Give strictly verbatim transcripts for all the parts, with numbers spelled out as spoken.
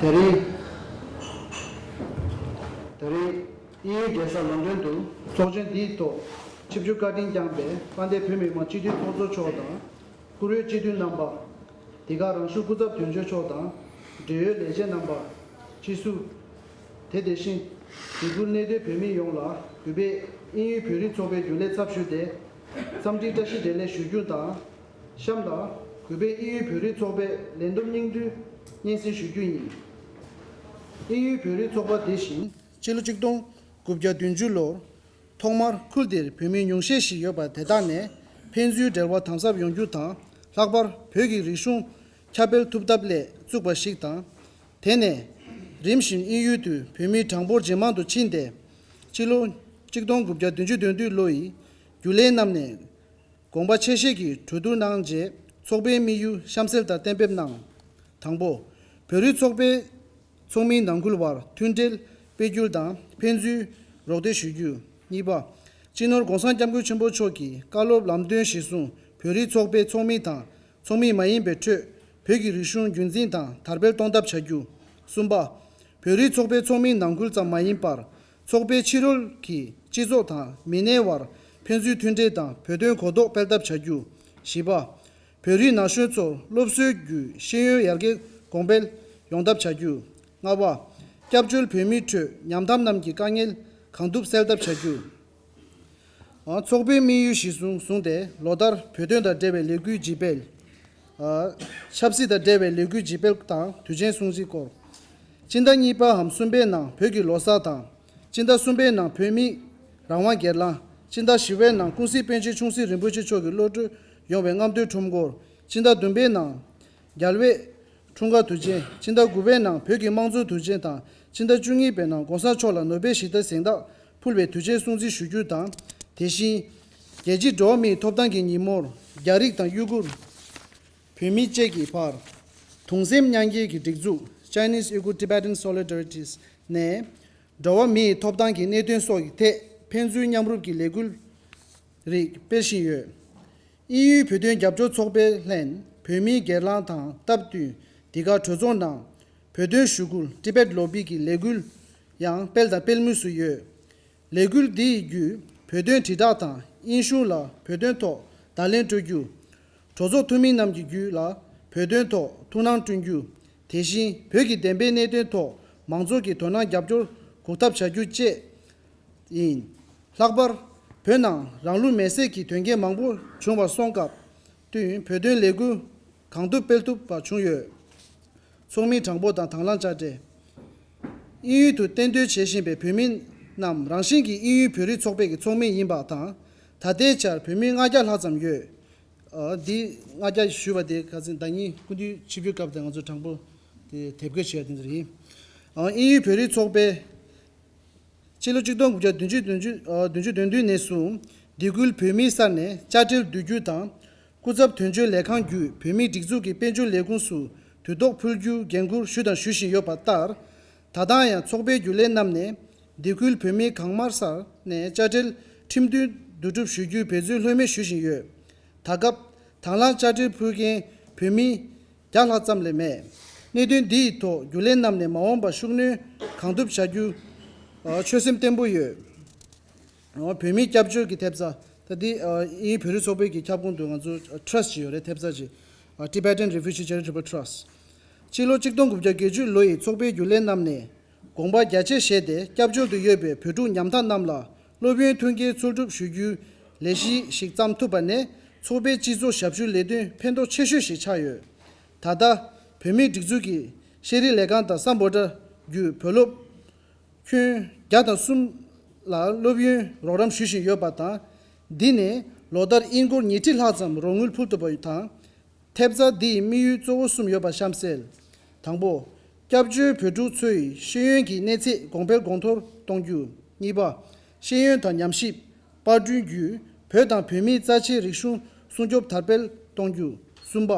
ད་རིང་ད་རིང་དབྱིན་ཡུལ་རྒྱལ་ས་ལོན་ཌོན་དུ་ཚོགས་ཆེན་འདིའི་ཐོག་ཆིབས་བསྒྱུར་བཀའ་དྲིན་བསྐྱངས་པའི་དཔལ་ལྡན་བོད་མི་མང་སྤྱི་འཐུས་ཚོགས་གཙོ་མཆོག་དང་། བཀུར་འོས་སྤྱི་འཐུས་རྣམ་པ། དེ་ཁར་རང་ཤུགས་སྐུ་ཚབ་དོན་གཅོད་མཆོག་དང་། འབྲེལ་ཡོད་ལས་བྱེད་རྣམ་པ། སྤྱི་ཟུར། དེ་དེ་བཞིན་དེ་ཁུལ་གནས་སྡོད་བོད་མི་ཡོངས་ལ་གུས་པས་དབྱིན་ཡུལ་བོད་རིགས་ཚོགས་པའི་རྒྱུན་ལས་ཚབ་ཞུས་ཏེ། འཚམས་འདྲིའི་བཀྲ་ཤིས་བདེ་ལེགས་ཞུ་རྒྱུ་དང་། གཤམ་ལ་གུས་པས་དབྱིན་ཡུལ་བོད་རིགས་ཚོགས་པའི་ལས་བསྡོམས་སྙིང་བསྡུས་སྙན་སེང་ཞུ་རྒྱུ་ཡིན། དབྱིན་ཡུལ་བོད་རིགས་ཚོགས་པ་དེ་བཞིན་སྤྱི་ལོ་གཅིག་སྟོང་དགུ་བརྒྱ་བདུན་ཅུ་ལོར་ཐོག་མར་ཁུལ་དེར་བོད་མི་ཉུང་ཤས་ཤིག་ཡོད་པ་དེ་དག་ནས་ཕན་ཚུན་འབྲེལ་བ་དམ་ཟབ་ཡོང་རྒྱུ་དང་། ལྷག་པར་བོད་ཀྱི་རིག་གཞུང་ཁྱབ་སྤེལ་ཐུབ་ཐབས་སླད་བཙུགས་པ་ཞིག་དང་། དེ་ནས་རིམ་བཞིན་དབྱིན་ཡུལ་དུ་བོད་མིའི་གྲངས་འབོར་ཇེ་མང་དུ་ཕྱིན་ཏེ། སྤྱི་ལོ་གཅིག་སྟོང་དགུ་བརྒྱ་བདུན་ཅུ་དོན་བདུན་ལོ་ཡི་རྒྱུན་ལས་རྣམས་ནས་དགོངས་པ་ཆེ་བཞེས་ཀྱིས་གྲོས་བསྡུར་གནང་རྗེས་ཚོགས་པའི་དམིགས་ཡུལ་གཤམ་གསལ་ལྟར་གཏན་འབེབས་གནང་། དང་པོ། བོད་རིགས་ཚོགས་པའི་ཚོགས་མིའི་ནང་ཁུལ་བར་མཐུན་འབྲེལ་སྤེལ་རྒྱུ་དང་ཕན་ཚུན་རོགས་འདེགས་ཞུ་རྒྱུ། གཉིས་པ། སྤྱི་ནོར་༸གོང་ས་༸སྐྱབས་མགོན་ཆེན་པོ་མཆོག་གི་བཀའ་སློབ་ལམ་སྟོན་གཞིར་བཟུང་བོད་རིགས་ཚོགས་པའི་ཚོགས་མི་དང་ཚོགས་མི་མ་ཡིན་པའི་ཁྲོད་བོད་ཀྱི་རིག་གཞུང་རྒྱུན་འཛིན་དང་དར་སྤེལ་གཏོང་ཐབས་བྱ་རྒྱུ། གསུམ་པ། བོད་རིགས་ཚོགས་པའི་ཚོགས་མིའི་ནང་ཁུལ་ཙམ་མ་ཡིན་པར་ཚོགས་པའི་ཕྱི་རོལ་གྱི་སྤྱི་ཚོགས་དང་མི་སྣའི་བར་ཕན་ཚུན་མཐུན་འབྲེལ་དང་བོད་དོན་གོ་རྟོགས་སྤེལ་ཐབས་བྱ་རྒྱུ། བཞི་པ། བོད་རིགས་ན་གཞོན་ཚོར་སློབ་གསོའི་བརྒྱུད་ཤེས་ཡོན་ཡར་རྒྱས་གོང་འཕེལ་ཡོང་ཐབས་བྱ་རྒྱུ། ལྔ་པ། སྐྱབས་བཅོལ་བོད་མིའི་ཁྲོད་ཉམ་ཐག་རྣམས་ཀྱི་དཀའ་ངལ་གང་ཐུབ་སེལ་ཐབས་བྱ་རྒྱུ། ཨ། ཚོགས་པའི་དམིགས་ཡུལ་གཞིར་བཟུང་བཟུང་སྟེ་ལོ་ལྟར་བོད་དོན་དང་འབྲེལ་བའི་ལས་འགུལ་ཇི་སྤེལ། ཨ། ཆབ་སྲིད་དང་འབྲེལ་བའི་ལས་འགུལ་ཇི་སྤེལ་དང་དུས་ཆེན་སྲུང་བརྩི་སྐོར། སྤྱི་ཟླ་གཉིས་པའམ་གསུམ་པའི་ནང་བོད་ཀྱི་ལོ་གསར་དང་། སྤྱི་ཟླ་གསུམ་པའི་ནང་བོད་མིའི་རང་དབང་སྒེར་ལངས། སྤྱི་ཟླ་བཞི་པའི་ནང་ཀུན་གཟིགས་པཎ་ཆེན་ཆུང་སྲིད་རིན་པོ་ཆེ་མཆོག་གི་གློད་གྲོལ་ཡོང་བའི་རྔམ་སྟོན་ཁྲོམ་སྐོར། སྤྱི་ཟླ་བདུན་པའི་ནང་རྒྱལ་བའི་འཁྲུངས་སྐར་དུས་ཆེན། སྤྱི་ཟླ་དགུ་པའི་ནང་བོད་ཀྱི་དམངས་གཙོའི་དུས་ཆེན་དང་། སྤྱི་ཟླ་བཅུ་གཉིས་པའི་ནང་༸གོང་ས་མཆོག་ལ་ནོ་བེལ་ཞི་བདེའི་གཟེངས་རྟགས་ཕུལ་བའི་དུས་ཆེན་སྲུང་བརྩི་ཞུ་རྒྱུ་དང་། དེ་བཞིན་རྒྱལ་སྤྱིའི་འགྲོ་བ་མིའི་ཐོབ་ཐང་གི་ཉིན་མོར་རྒྱ་རིགས་དང་ཡུ་གུར། བོད་མི་བཅས་ཀྱི་བར་གདུང་སེམས་མཉམ་སྐྱེད་ཀྱི་སྒྲིག་འཛུགས་Chinese Uyghur Tibetan Solidarities ནས་འགྲོ་བ་མིའི་ཐོབ་ཐང་གི་གནད་དོན་སོགས་ཀྱི་ཐད་ཕན་ཚུན་མཉམ་རུབ་ཀྱི་ལས་འགུལ་རིགས་སྤེལ་བཞིན་ཡོད། དབྱིན་ཡུལ་བོད་དོན་རྒྱབ་སྐྱོར་ཚོགས་པའི་ལྷན་བོད་མིའི་སྒེར་ལངས་དང་སྟབས་བསྟུན་འདི་ག་གྲོས་ཚོགས་ནང་བོད་དོན་ཞུ་སྐུལ་Tibet Lobby གི་ལས་འགུལ་ཡང་སྤེལ་དང་སྤེལ་མུས་སུ་ཡོད། ལས་འགུལ་འདི་ཡི་བརྒྱུད་བོད་དོན་དྲིལ་བསྒྲགས་དང་དབྱིན་གཞུང་ལ་བོད་དོན་ཐོག་བརྡ་ལན་སྤྲོད་རྒྱུ། གྲོས་ཚོགས་འཐུས་མི་རྣམས་ཀྱི་བརྒྱུད་ལ་བོད་དོན་ཐོག་ཐུགས་སྣང་བསྐྲུན་རྒྱུ། དེ་བཞིན་བོད་ཀྱི་བདེན་པའི་གནད་དོན་ཐོག་མང་ཚོགས་ཀྱི་དོ་སྣང་རྒྱབ་སྐྱོར་འགུག་ཐབས་བྱ་རྒྱུ་བཅས་ཡིན། ལྷག་པར་བོད་ནང་རང་ལུས་མེར་སྲེག་གི་དོན་རྐྱེན་མང་པོ་བྱུང་བར་སོང་སྐབས་བསྟུན་བོད་དོན་ལས་འགུལ་གང་ཐུབ་སྤེལ་ཐུབ་པ་བྱུང་ཡོད། ཚོགས་མི་དྲང་པོ་དང་དང་བླངས་དཔྱ་ཁྲལ། དབྱིན་ཡུལ་དུ་གཏན་སྡོད་བྱེད་བཞིན་པའི་བོད་མི་རྣམས་རང་བཞིན་གྱིས་དབྱིན་ཡུལ་བོད་རིགས་ཚོགས་པའི་གི་ཚོགས་མི་ཡིན་པ་དང་། ད་ལྟའི་ཆར་བོད་མི་ལྔ་བརྒྱ་ལྷག་ཙམ་ཡོད། ཨ། འདི་ལྔ་བརྒྱ་ཞུས་པ་དེ་ཁ་སང་ཟླ་ཉིན་སྐུ་མདུན་ཆིབས་བསྒྱུར་སྐབས་དེ་ང་ཚོ་དྲང་པོ་དེ་དེབ་འགོད་བྱས་པ་དེ་ཚོ་ཡིན། ཨ། དབྱིན་ཡུལ་བོད་རིགས་ཚོགས་པའི་སྤྱི་ལོ་གཅིག་སྟོང་དགུ་བརྒྱ་བདུན་ཅུ་བདུན་ཅུ་ཨ། བདུན་ཅུ་དོན་བདུན་ནས་བཟུང་སྡེ་ཁུལ་བོད་མིའི་སར་ནས་དཔྱ་ཁྲལ་བསྡུ་རྒྱུ་དང་། སྐུ་ཚབ་དོན་གཅོད་ལས་ཁང་བརྒྱུད་བོད་མིའི་སྒྲིག་འཛུགས་ཀྱི་དཔལ་འབྱོར་ལས་ཁུངས་སུ་དུས་ཐོག་ཕུལ་རྒྱུའི་འགན་འཁུར་ཞུས་དང་ཞུ་བཞིན་ཡོད་པ་ལྟར། ད་ལྟའང་ཡང་ཚོགས་པའི་རྒྱུན་ལས་རྣམས་ནས་སྡེ་ཁུལ་བོད་མིའི་གང་མང་སར་ནས་དཔྱ་ཁྲལ་ཁྲིམས་མཐུན་བསྡུ་སྒྲུབ་ཞུ་རྒྱུའི་འབད་བརྩོན་ལྷོད་མེད་ཞུ་བཞིན་ཡོད། ད་སྐབས་དང་བླངས་དཔྱ་ཁྲལ་ཕུལ་མཁན་བོད་མི་བརྒྱ་ལྷག་ཙམ་ལས་མེད། གནད་དོན་འདི་ཡི་ཐོག་རྒྱུན་ལས་རྣམས་ནས་མ་འོངས་པར་ཤུགས་སྣོན་གང་ཐུབ་བྱ་རྒྱུ་ཆོད་སེམས་བརྟན་པོ་ཡོད། བོད་མིའི་སྐྱབས་བཅོལ་གྱི་ཐེབས་རྩ། ད་འདི་དབྱིན་བོད་རིགས་ཚོགས་པའི་གི་ཁྱབ་ཁོངས་དུ་ང་ཚོ་ཊྲསཊ་ཅིག་ཡོད་རེད། ཐེབས་རྩ་ཅིག Tibetan Refugee Charitable Trust། སྤྱི་ལོ་གཅིག་སྟོང་དགུ་བརྒྱ་བརྒྱད་ཅུ་ལོ་ཡི་ཚོགས་པའི་རྒྱུན་ལས་རྣམས་ནས་དགོངས་པ་རྒྱ་ཆེ་བཞེས་ཏེ་སྐྱབས་བཅོལ་དུ་ཡོད་པའི་བོད་ཕྲུག་ཉམ་ཐག་རྣམས་ལ་སློབ་ཡོན་མཐུན་རྐྱེན་འཚོལ་སྒྲུབ་ཞུ་རྒྱུའི་ལས་གཞི་ཞིག་བརྩམས་ཐུབ་པ་ནས་ཚོགས་པའི་སྤྱི་ཚོགས་ཞབས་ཞུའི་ལས་དོན་ཕན་ཐོགས་ཆེ་ཤོས་ཤིག་ཆགས་ཡོད། ད་ལྟ་བོད་མིའི་སྒྲིག་འཛུགས་ཀྱི་ཤེས་རིག་ལས་ཁང་དང་སམ་བྷོ་ཊ་བརྒྱུད་བོད་སློབ་ཁྱོན་བརྒྱ་དང་གསུམ་ལ་སློབ་ཡོན་རོགས་རམ་ཞུ་བཞིན་ཡོད་པ་དང་། འདི་ནས་ལོ་ལྟར་དབྱིན་སྒོར་ཉིས་ཁྲི་ལྷག་ཙམ་རོགས་དངུལ་ཕུལ་ཐུབ་པ་དང་། ཐེབས་རྩ་འདིའི་དམིགས་ཡུལ་གཙོ་བོ་གསུམ་ཡོད་པ་གཤམ་གསལ། དང་པོ། སྐྱབས་བཅོལ་བོད་ཕྲུག་ཚོའི་ཤེས་ཡོན་གྱི་གནས་ཚད་གོང་འཕེལ་གོང་མཐོར་གཏོང་རྒྱུ། གཉིས་པ། ཤེས་ཡོན་དང་ཉམས་ཞིབ་པར་སྐྲུན་བརྒྱུད་བོད་དང་བོད་མིའི་རྩ་ཆེའི་རིག་གཞུང་སྲུང་སྐྱོབ་དར་སྤེལ་གཏོང་རྒྱུ། གསུམ་པ།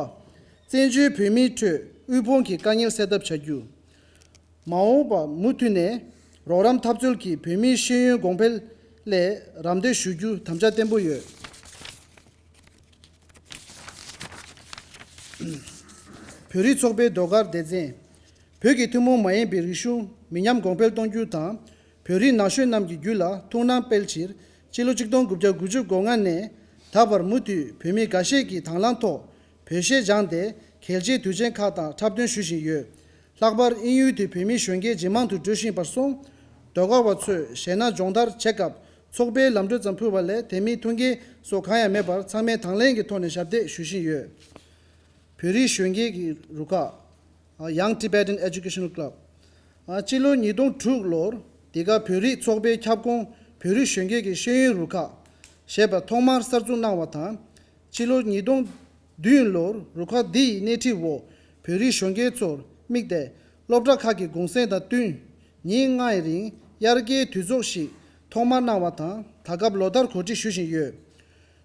བཙན་བྱོལ་བོད་མིའི་ཁྲོད་དབུལ་ཕོངས་ཀྱི་དཀའ་ངལ་སེལ་ཐབས་བྱ་རྒྱུ། མ་འོངས་པ་མུ་མཐུད་ནས་རོགས་རམ་འཐབ་རྩོད་ཀྱིས་བོད་མིའི་ཤེས་ཡོན་གོང་འཕེལ་སླད་རམ་འདེགས་ཞུ་རྒྱུ་དམ་བཅའ་བརྟན་པོ་ཡོད། བོད་རིགས་ཚོགས་པའི་ཟློས་གར་སྡེ་ཚན། བོད་ཀྱི་ཐུན་མོང་མ་ཡིན་པའི་རིག་གཞུང་མི་ཉམས་གོང་འཕེལ་གཏོང་རྒྱུ་དང་། བོད་རིགས་ན་གཞོན་རྣམས་ཀྱི་རྒྱུད་ལ་ཐུགས་སྣང་སྤེལ་ཕྱིར། སྤྱི་ལོ་ཆིག་སྟོང་དགུ་བརྒྱ་དགུ་བཅུ་གོ་ལྔ་ནས་ད་བར་མུ་མཐུད་བོད་མི་འགའ་ཤས་ཀྱིས་དང་བླངས་ཐོག་བོད་གཞས་སྦྱངས་ཏེ། གལ་ཆེའི་དུས་ཆེན་ཁག་དང་འཁྲབ་སྟོན་ཞུ་བཞིན་ཡོད། ལྷག་པར་དབྱིན་ཡུལ་དུ་བོད་མིའི་གཞོན་སྐྱེས་ཇེ་མང་དུ་འགྲོ་བཞིན་པར་སོང་། ཟློས་གར་བ་ཚོས་གཞས་སྣ་སྦྱོང་བརྡར་བྱེད་སྐབས། ཚོགས་པའི་ལམ་འགྲོ་ཙམ་ཕུལ་བ་ལས་དེ་མིན་ཐོན་སྐྱེད་སོགས་གང་ཡང་མེད་པར། ཚང་མས་དང་ལེན་གྱི་ཐོག་ནས་ཞབས་འདེགས་ཞུ་བཞིན་ཡོད། བོད་རིགས་གཞོན་སྐྱེས་ཀྱི་རུ་ཁག Young Tibetan Educational Club། སྤྱི་ལོ་ཉིས་སྟོང་དྲུག་ལོར་འདི་ག་བོད་རིགས་ཚོགས་པའི་ཁྱབ་ཁོངས་བོད་རིགས་གཞོན་སྐྱེས་ཀྱི་ཤེས་ཡོན་རུ་ཁག་ཞེས་པ་ཐོག་མར་གསར་འཛུགས་གནང་བ་དང་། སྤྱི་ལོ་ཉིས་སྟོང་བདུན་ལོར་རུ་ཁག་འདི་ཡི་སྣེ་ཁྲིད་འོག་བོད་རིགས་གཞོན་སྐྱེས་ཚོར་དམིགས་ཏེ། སློབ་གྲྭ་ཁག་གི་གུང་སེང་དང་བསྟུན། ཉིན་ལྔའི་རིང་དབྱར་ཁའི་དུས་ཚོགས་ཤིག་ཐོག་མར་གནང་བ་དང་། ད་སྐབས་ལོ་ལྟར་གོ་སྒྲིག་ཞུ་བཞིན་ཡོད།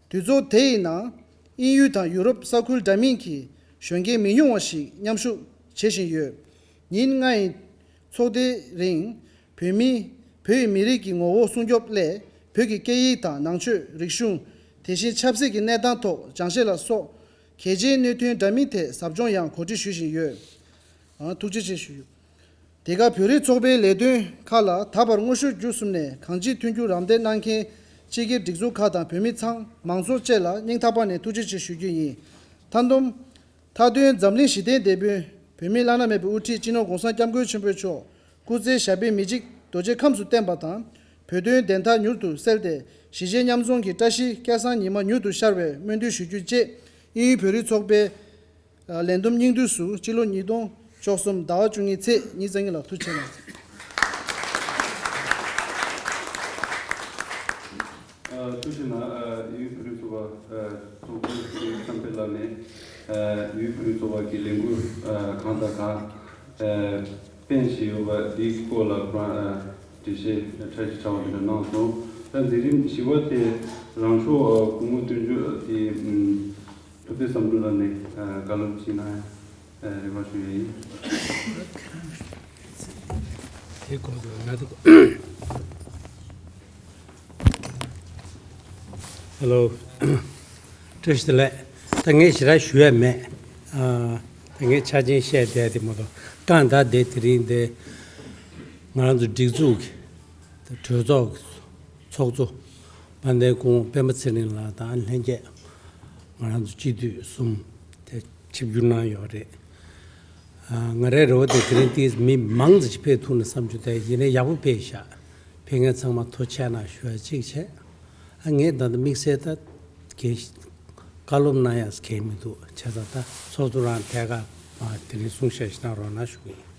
དུས་ཚོགས་དེ་ཡི་ནང་དབྱིན་ཡུལ་དང་ཡུ་རོབ་ས་ཁུལ་འདྲ་མིན་གྱི་གཞོན་སྐྱེས་མི་ཉུང་བ་ཞིག་མཉམ་ཞུགས་བྱེད་བཞིན་ཡོད། ཉིན་ལྔའི་ཚོགས་འདུའི་རིང་། བོད་མི། བོད་ཡིག་མི་རིགས་ཀྱི་ངོ་བོ་སྲུང་སྐྱོབ་སླད། བོད་ཀྱི་སྐད་ཡིག་དང་ནང་ཆོས། རིག་གཞུང་། དེ་བཞིན་ཆབ་སྲིད་ཀྱི་གནས་སྟངས་ཐོག་སྦྱང་བཤད་ལ་སོགས། གལ་ཆེའི་གནད་དོན་འདྲ་མིན་ཐད་ཟབ་སྦྱོང་ཡང་གོ་སྒྲིག་ཞུ་བཞིན་ཡོད། ཨ། ཐུགས་རྗེ་ཆེ་ཞུ། དེ་ག་བོད་རིགས་ཚོགས་པའི་ལས་དོན་ཁག་ལ་ད་བར་དངོས་ཤུགས་བརྒྱུད་གསུམ་ནས་གང་ཅིའི་མཐུན་འགྱུར་རམ་འདེགས་གནང་མཁན་སྤྱི་སྒེར་སྒྲིག་འཛུགས་ཁག་དང་བོད་མི་ཚང་མང་ཚོགས་བཅས་ལ་སྙིང་ཐག་པ་ནས་ཐུགས་རྗེ་ཆེ་ཞུ་རྒྱུ་ཡིན། མཐའ་བསྡོམས། མཐའ་དོན། འཛམ་གླིང་ཞི་བདེའི་དེད་དཔོན། བོད་མིའི་བླ་ན་མེད་པའི་དབུ་ཁྲིད་སྤྱི་ནོར་༸གོང་ས་༸སྐྱབས་མགོན་ཆེན་པོ་མཆོག་སྐུ་ཚེ་ཞབས་པད་མི་འཇིག་རྡོ་རྗེ་ཁམས་སུ་བརྟན་པ་དང་། བོད་དོན་བདེན་མཐའ་མྱུར་དུ་གསལ་ཏེ། གཞིས་བྱེས་མཉམ་འཛོམས་ཀྱི་བཀྲ་ཤིས་སྐལ་བཟང་ཉི་མ་མྱུར་དུ་ཤར་བའི་སྨོན་འདུན་ཞུ་རྒྱུ་བཅས། དབྱིན་ཡུལ་བོད་རིགས་ཚོགས་པའི་ལས་བསྡོམས་སྙིང་བསྡུས་སུ་སྤྱི་ལོ་ཉིས་སྟོང་བཅུ་གསུམ་ཟླ་བ་བཅུ་གཉིས་ཚེས་ཉི་ཤུ་རྩ་གཉིས་ལ་ཐུགས་རྗེ་ཆེ་གནང་། ཐུགས་རྗེ་གནང་། དབྱིན་ཡུལ་བོད་རིགས་ཚོགས་པ་ཚོགས་གཙོ་བསམ་འཕེལ་ལགས་ནས། དབྱིན་ཡུལ་བོད་རིགས་ཚོགས་པ་གི་ལས་འགུལ་གང་དང་གང་སྤེལ་བཞིན་ཡོད་པ་འདིའི་སྐོར་ལ་ཁོ་རང་འགྲེལ་བཤད་ཕྲ་ཞིབ་ཕྲ་བ་འདི་འདྲ་གནང་སོང་། ད་འདི་རིམ་བཞི་པ་དེ་རང་ཤོག་སྐུ་ངོ་བསྟན་འཛིན་དེ། ཐུབ་བསྟན་བསམ་གྲུབ་ལགས་ནས་བཀའ་སློབ་ཅིག་གནང་ཡ་རེ་བ་ཞུ་ཡ་ཡིན། དེ་གོང་དུ་ང་ཚོ། ཧེ་ལོ། བཀྲ་ཤིས་བདེ་ལེགས། ད་ངས་ཞེ་དྲག་ཞུ་ཡ་མེད། ཨ། ད་ངས་ཆ་ཆེན་བཤད་བསྡད་དེ་མ་གཏོགས། གང་ལྟར་དེ་དེ་རིང་དེ་ང་རང་ཚོ་སྒྲིག་འཛུགས་ཀྱི་གྲོས་ཚོགས་ཀྱི་ཚོགས་གཙོ་དཔལ་ལྡན་སྐུ་ངོ་སྤེན་པ་ཚེ་རིང་ལགས་དང་ལྷན་རྒྱས་ང་རང་ཚོ་སྤྱི་འཐུས་གསུམ་དེ་ཆིབས་བསྒྱུར་གནང་ཡོད་རེད། ཨ། ང་རའི་རེ་བ་དེ་དེ་རིང་ཏིས་མི་མང་ཙམ་ཞིག་ཕེབས་ཐུབ་ན་བསམ་རྒྱུ་དེ་ཡིན་ན་ཡག་པོ་ཕེབས་ཤག་ཕེབས་མཁན་ཚང་མ་ཐུགས་རྗེ་གནང་ཞུ་བ་གཅིག་བྱས། ཨ། ངས་ད་ལྟ་དམིགས་བསལ་ད་གལ་བཀའ་སློབ་གནང་ཡག་གལ་མི་འདུག་བྱས་ཙང་ད་ཚོགས་གཙོ་རང་ཐད་ཀར་མ་དེ་རིང་གསུང་བཤད་ཞིག་གནང་རོགས་གནང་ཞུ་གི་ཡིན།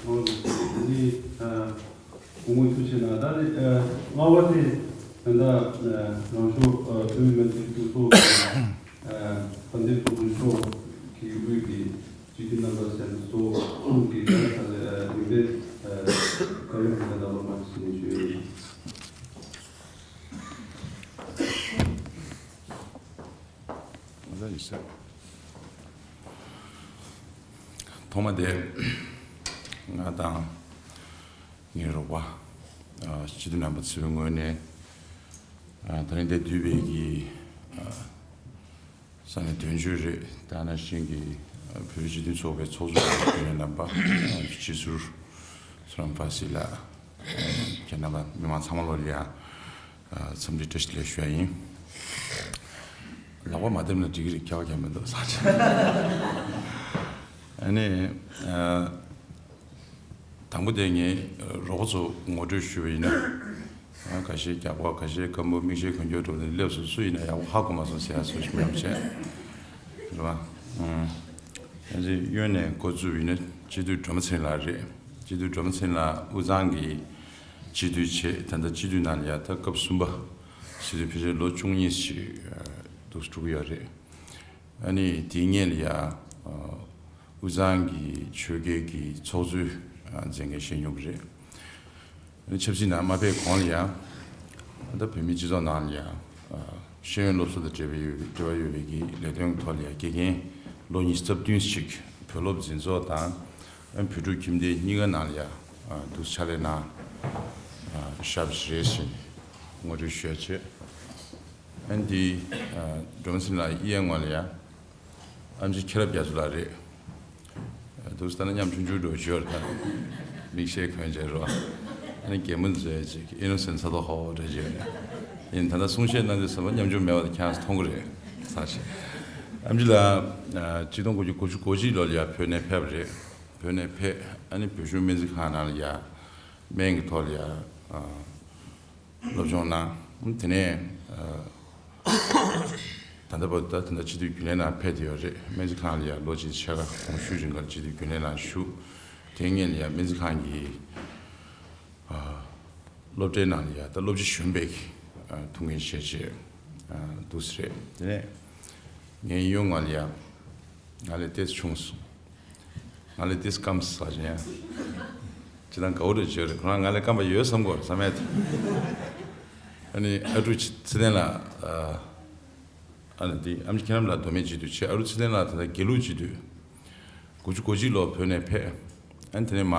ཨ། ཨ། ཨ། སྐུ་ངོ་ཐུགས་རྗེ་གནང་། ད་ནི་ལྔ་པ་དེ་ད་ལྟ་རང་ཤོག་བོད་མི་མང་སྤྱི་འཐུས་ཚོགས་གཙོ་དཔལ་ལྡན་ཚོགས་གཙོ་མཆོག་གིས་དབུས་ཀྱི་སྤྱི་འཐུས་རྣམ་པ་གསན་པ་སོགས་གསུམ་གྱིས་ད་ལྟ་ད་ལྟ་ལུང་པའི་བཀའ་བློན་གྱི་ད་ལྟ་སློབ་མ་ཞིག་ནས་ཞུ་ཡོད། ཐོག་མ་དེ་ང་དང་། ངའི་རོགས་པ། ཨ། སྤྱི་འཐུས་རྣམ་པ་ཚོའི་ངོས་ནས། ཨ། ད་རིང་འདིར་འདུས་པའི་གི། ཨ། ས་གནས་དོན་གཅོད་རེད། དེ་ནང་བཞིན་གྱི། ཨ། བོད་རིགས་སྤྱི་མཐུན་ཚོགས་པའི་ཚོགས་གཙོ་རེད། དེ་ནས་རྣམ་པ། ཨ། སྤྱི་ཟུར་སུ་རམ་ཕ་སི་ལགས། ཁྱེད་རྣམ་པ་མི་མང་ཚང་མ་ལོ་ལ་ཡ། ཨ། འཚམས་འདྲི་བཀྲ་ཤིས་བདེ་ལེགས་ཞུ་ཡ་ཡིན། ལག་པ་མ་བརྡེབས་ན་འགྲིག་གི་རེད། ཁྱབ་པ་ཁྱབ་མི་འདུག་ས་ཆ། ཨ་ནི། ཨ། དང་པོ་དེ་ངས་རོགས་པ་ཚོ་ངོ་སྤྲོད་ཞུས་པ་ཡིན་ན། ཨ། ཁ་ཤས་རྒྱགས་པ། ཁ་ཤས་སྐམ་པོ། མིག་ཤེལ་གོན་རྒྱུ་འགྲོ་ནས་སླེབས་སོང་། སུ་ཡིན་ན་ཡག་པོ་ཧ་གོ་མ་སོང་ཟེར་ཡ་ཚོ་ཞིག་མེད་པ་བྱས། རེད་པ། ཨང་། ཨ་ནི་གཡོན་ནས་འགོ་བཙུགས་པ་ཡིན་ན་སྤྱི་འཐུས་སྒྲོལ་མ་ཚེ་རིང་ལགས་རེད། སྤྱི་འཐུས་སྒྲོལ་མ་ཚེ་རིང་ལགས་དབུས་གཙང་གི་སྤྱི་འཐུས་བྱས། ད་ལྟ་སྤྱི་འཐུས་ནང་ལ་ཡ་ད་སྐབས་གསུམ་པ། སྤྱི་འཐུས་ཕལ་ཆེར་ལོ་བཅུ་གཉིས་ཤིག་འདུག་འགྲོ་གི་ཡོད་རེད། ཨ་ནི་དེའི་སྔོན་ལ་ཡ། ཨ། དབུས་གཙང་གི་ཆོལ་ཁའི་གི་ཚོགས་གཙོའི། ཨ། མཛད་འགན་བཞེས་མྱོང་གི་རེད། ཨ་ནི་ཆབ་སྲིད་ནང་མ་ཕེབས་གོང་ལ་ཡ། ད་བོད་མིའི་སྤྱི་ཚོགས་ནང་ལ་ཡ། ཨ། ཤེས་ཡོན་སློབ་གསོ་དང་འབྲེལ་བའི་ཡོད། འབྲེལ་བ་ཡོད་པའི་གི་ལས་དོན་གྱི་ཐོག་ལ་ཡ་དགེ་རྒན་ལོ་ཉི་ཤུ་རྩ་བདུན་ཞིག་བོད་སློབ་འཛིན་ཚོགས་དང་། ཨ། བོད་ཕྲུག་ཁྱིམ་སྡེ་གཉིས་ཀ་ནང་ལ་ཡ། ཨ། འདུག་ཕྱག་ལས་གནང་། ཨ། ཞབས་ཞུ་རེ་ཞིག་ངོ་སྤྲོད་ཞུ་ཡ་བྱས། ཨན་དེ་སྒྲོལ་མ་སེང་ལགས་གཡས་ངོས་ལ་ཡ། ཨམ་ཆི་མཁྱེན་རབ་རྒྱ་མཚོ་ལགས་རེད། འདུག་སེ་ལྟ་ན་མཉམ་ཆུང་ཆུང་འགྲོ་ཞོར་དང་། མིག་ཤེལ་གོན་བྱས་རོ། ཨ་ནི་གད་མོ་མཛེས་ཅིག་ཨི་ནོ་སེན་ས་ཐོག་ཧོ་འདྲ་བྱས་ནས། ཡིན་ད་ལྟ་གསུང་བཤད་གནང་དུས་ཙམ་པ་མཉམ་ཆུང་མེད་པ་དེ་ཁྱེད་རང་ཚོ་མཐོང་གི་རེད། ཚར་ཆེ། ཨམ་ཆི་ལགས་ཆིག་སྟོང་དགུ་བརྒྱ་གོ་གཅིག་ལོ་ལ་ཡ་བོད་ནས་ཕེབས་པ་རེད། བོད་ནས་ཕེབས་ཨ་ནི་བོད་གཞུང་སྨན་རྩིས་ཁང་ནང་ལ་ཡ་སྨན་གྱི་ཐོག་ལ་ཡ། སློབ་སྦྱོང་གནང་། དེ་ནས་ད་ལྟ་བར་དུ་ད་ལྟ་སྤྱི་འཐུས་རྒྱུན་ལས་ནང་ཕེབས་བསྡད་ཡོད་རེད། སྨན་རྩིས་ཁང་ལ་ཡང་ལོ་གཅིག་ཕྱེད་ཀ་གོང་ཞུས་རིང་གར་སྤྱི་འཐུས་རྒྱུན་ལས་ནང་བཞུགས། དེ་སྔོན་ལ་ཡང་སྨན་རྩིས་ཁང་གི་སློབ་གྲྭའི་ནང་ལ་ཡང་ད་སློབ་སྤྱི་གཞོན་པའི་ཐུགས་འགན་བཞེས་བྱས་འདུག་ཟེར་རེད། དེ་ནས་ངའི་གཡོན་ལ་ཡང་ང་ལས་ཏོག་ཙམ་ཆུང་སོང་། ང་ལས་ཏིས་སྐམ་ས་ཅན། ཅི་དང་གའུ་རེ་བརྗོད་རེད། ཁོ་རང་ང་ལས་སྐམ་པ་ཡོད་བསམ་གོ་བསམ་ཡ་དེ། ཨ་ནི་ཨ་ཀྲུག་ཚེ་བརྟན་ལགས། ཨ་ནི་འདི་ཨམ་ཆི་མཁྱེན་རབ་ལགས་མདོ་སྨད་སྤྱི་འཐུས་བྱས། ཨ་ཀྲུག་ཚེ་བརྟན་ལགས་ད་ལྟ་དགེ་ལུགས་སྤྱི་འཐུས། དགུ་བཅུ་གོ་གཅིག་ལོར་བོད་ནས་ཕེབས། ཨ་ནི་དེ་ནས་མ་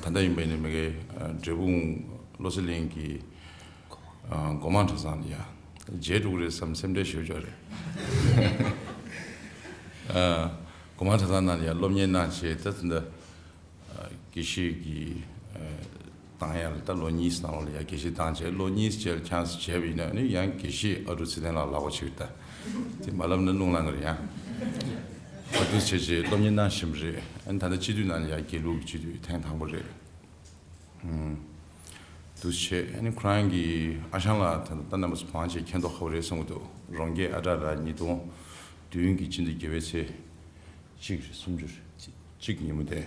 ད་ལྟ་ཡིན་པ་ཡིན་ན་མི་དགེ་འབྲས་སྤུངས་བློ་གསལ་གླིང་གི་སྒོ་མང་གྲྭ་ཚང་ལ་ཡ། རྗེས་འགྲོ་གི་རེད་བསམ་སེམས་ཁྲལ་ཞེ་པོ་ཅིག་རེད། སྒོ་མང་གྲྭ་ཚང་ནང་ལ་ཡ་སློབ་གཉེར་གནང་བྱས་ད་ཚུན་ད་དགེ་བཤེས་ཀྱི་བཏང་ཡ་ལ་ད་ལོ་གཉིས་ནང་ལོགས་ལ་ཡ་དགེ་བཤེས་བཏང་བྱས་ལོ་གཉིས་རྗེས་ལ་ཁྱངས་སུ་བྱས་པ་ཡིན་ན་ནི་ཡང་དགེ་བཤེས་ཨ་ཀྲུག་ཚེ་བརྟན་ལགས་ལབ་དགོས་ཆགས་ཀྱི་རེད་ད། དེ་མ་ལབ་ན་རླུང་ལངས་ཀྱི་རེད་ཡང་། ཨ་ཀྲུག་བྱས་བྱས་སློབ་གཉེར་གནང་བཞིན་པ་རེད། ཨ་ནི་ད་ལྟ་སྤྱི་འཐུས་ནང་ལ་ཡ་དགེ་ལུགས་ཀྱི་སྤྱི་འཐུས་ཐེངས་དང་པོ་རེད། འདུག་བྱས་ཨ་ནི་ཁོ་རང་གི་ཨ་ཞང་ལགས་ད་ལྟ་རྣམ་པ་ཚོ་མང་ཆེ་མཁྱེན་རྟོགས་ཁག་པོ་རེད་བསམ་གྱི་འདུག་རོང་རྒྱས་ཨ་གྲགས་ལགས་ཉིས་སྟོང་བདུན་གྱི་སྤྱི་ཟླ་བརྒྱད་པའི་ཚེས་གཅིག་རེད་སུམ་ཅུ་རེད། གཅིག་ཉིན་མོ་དེ་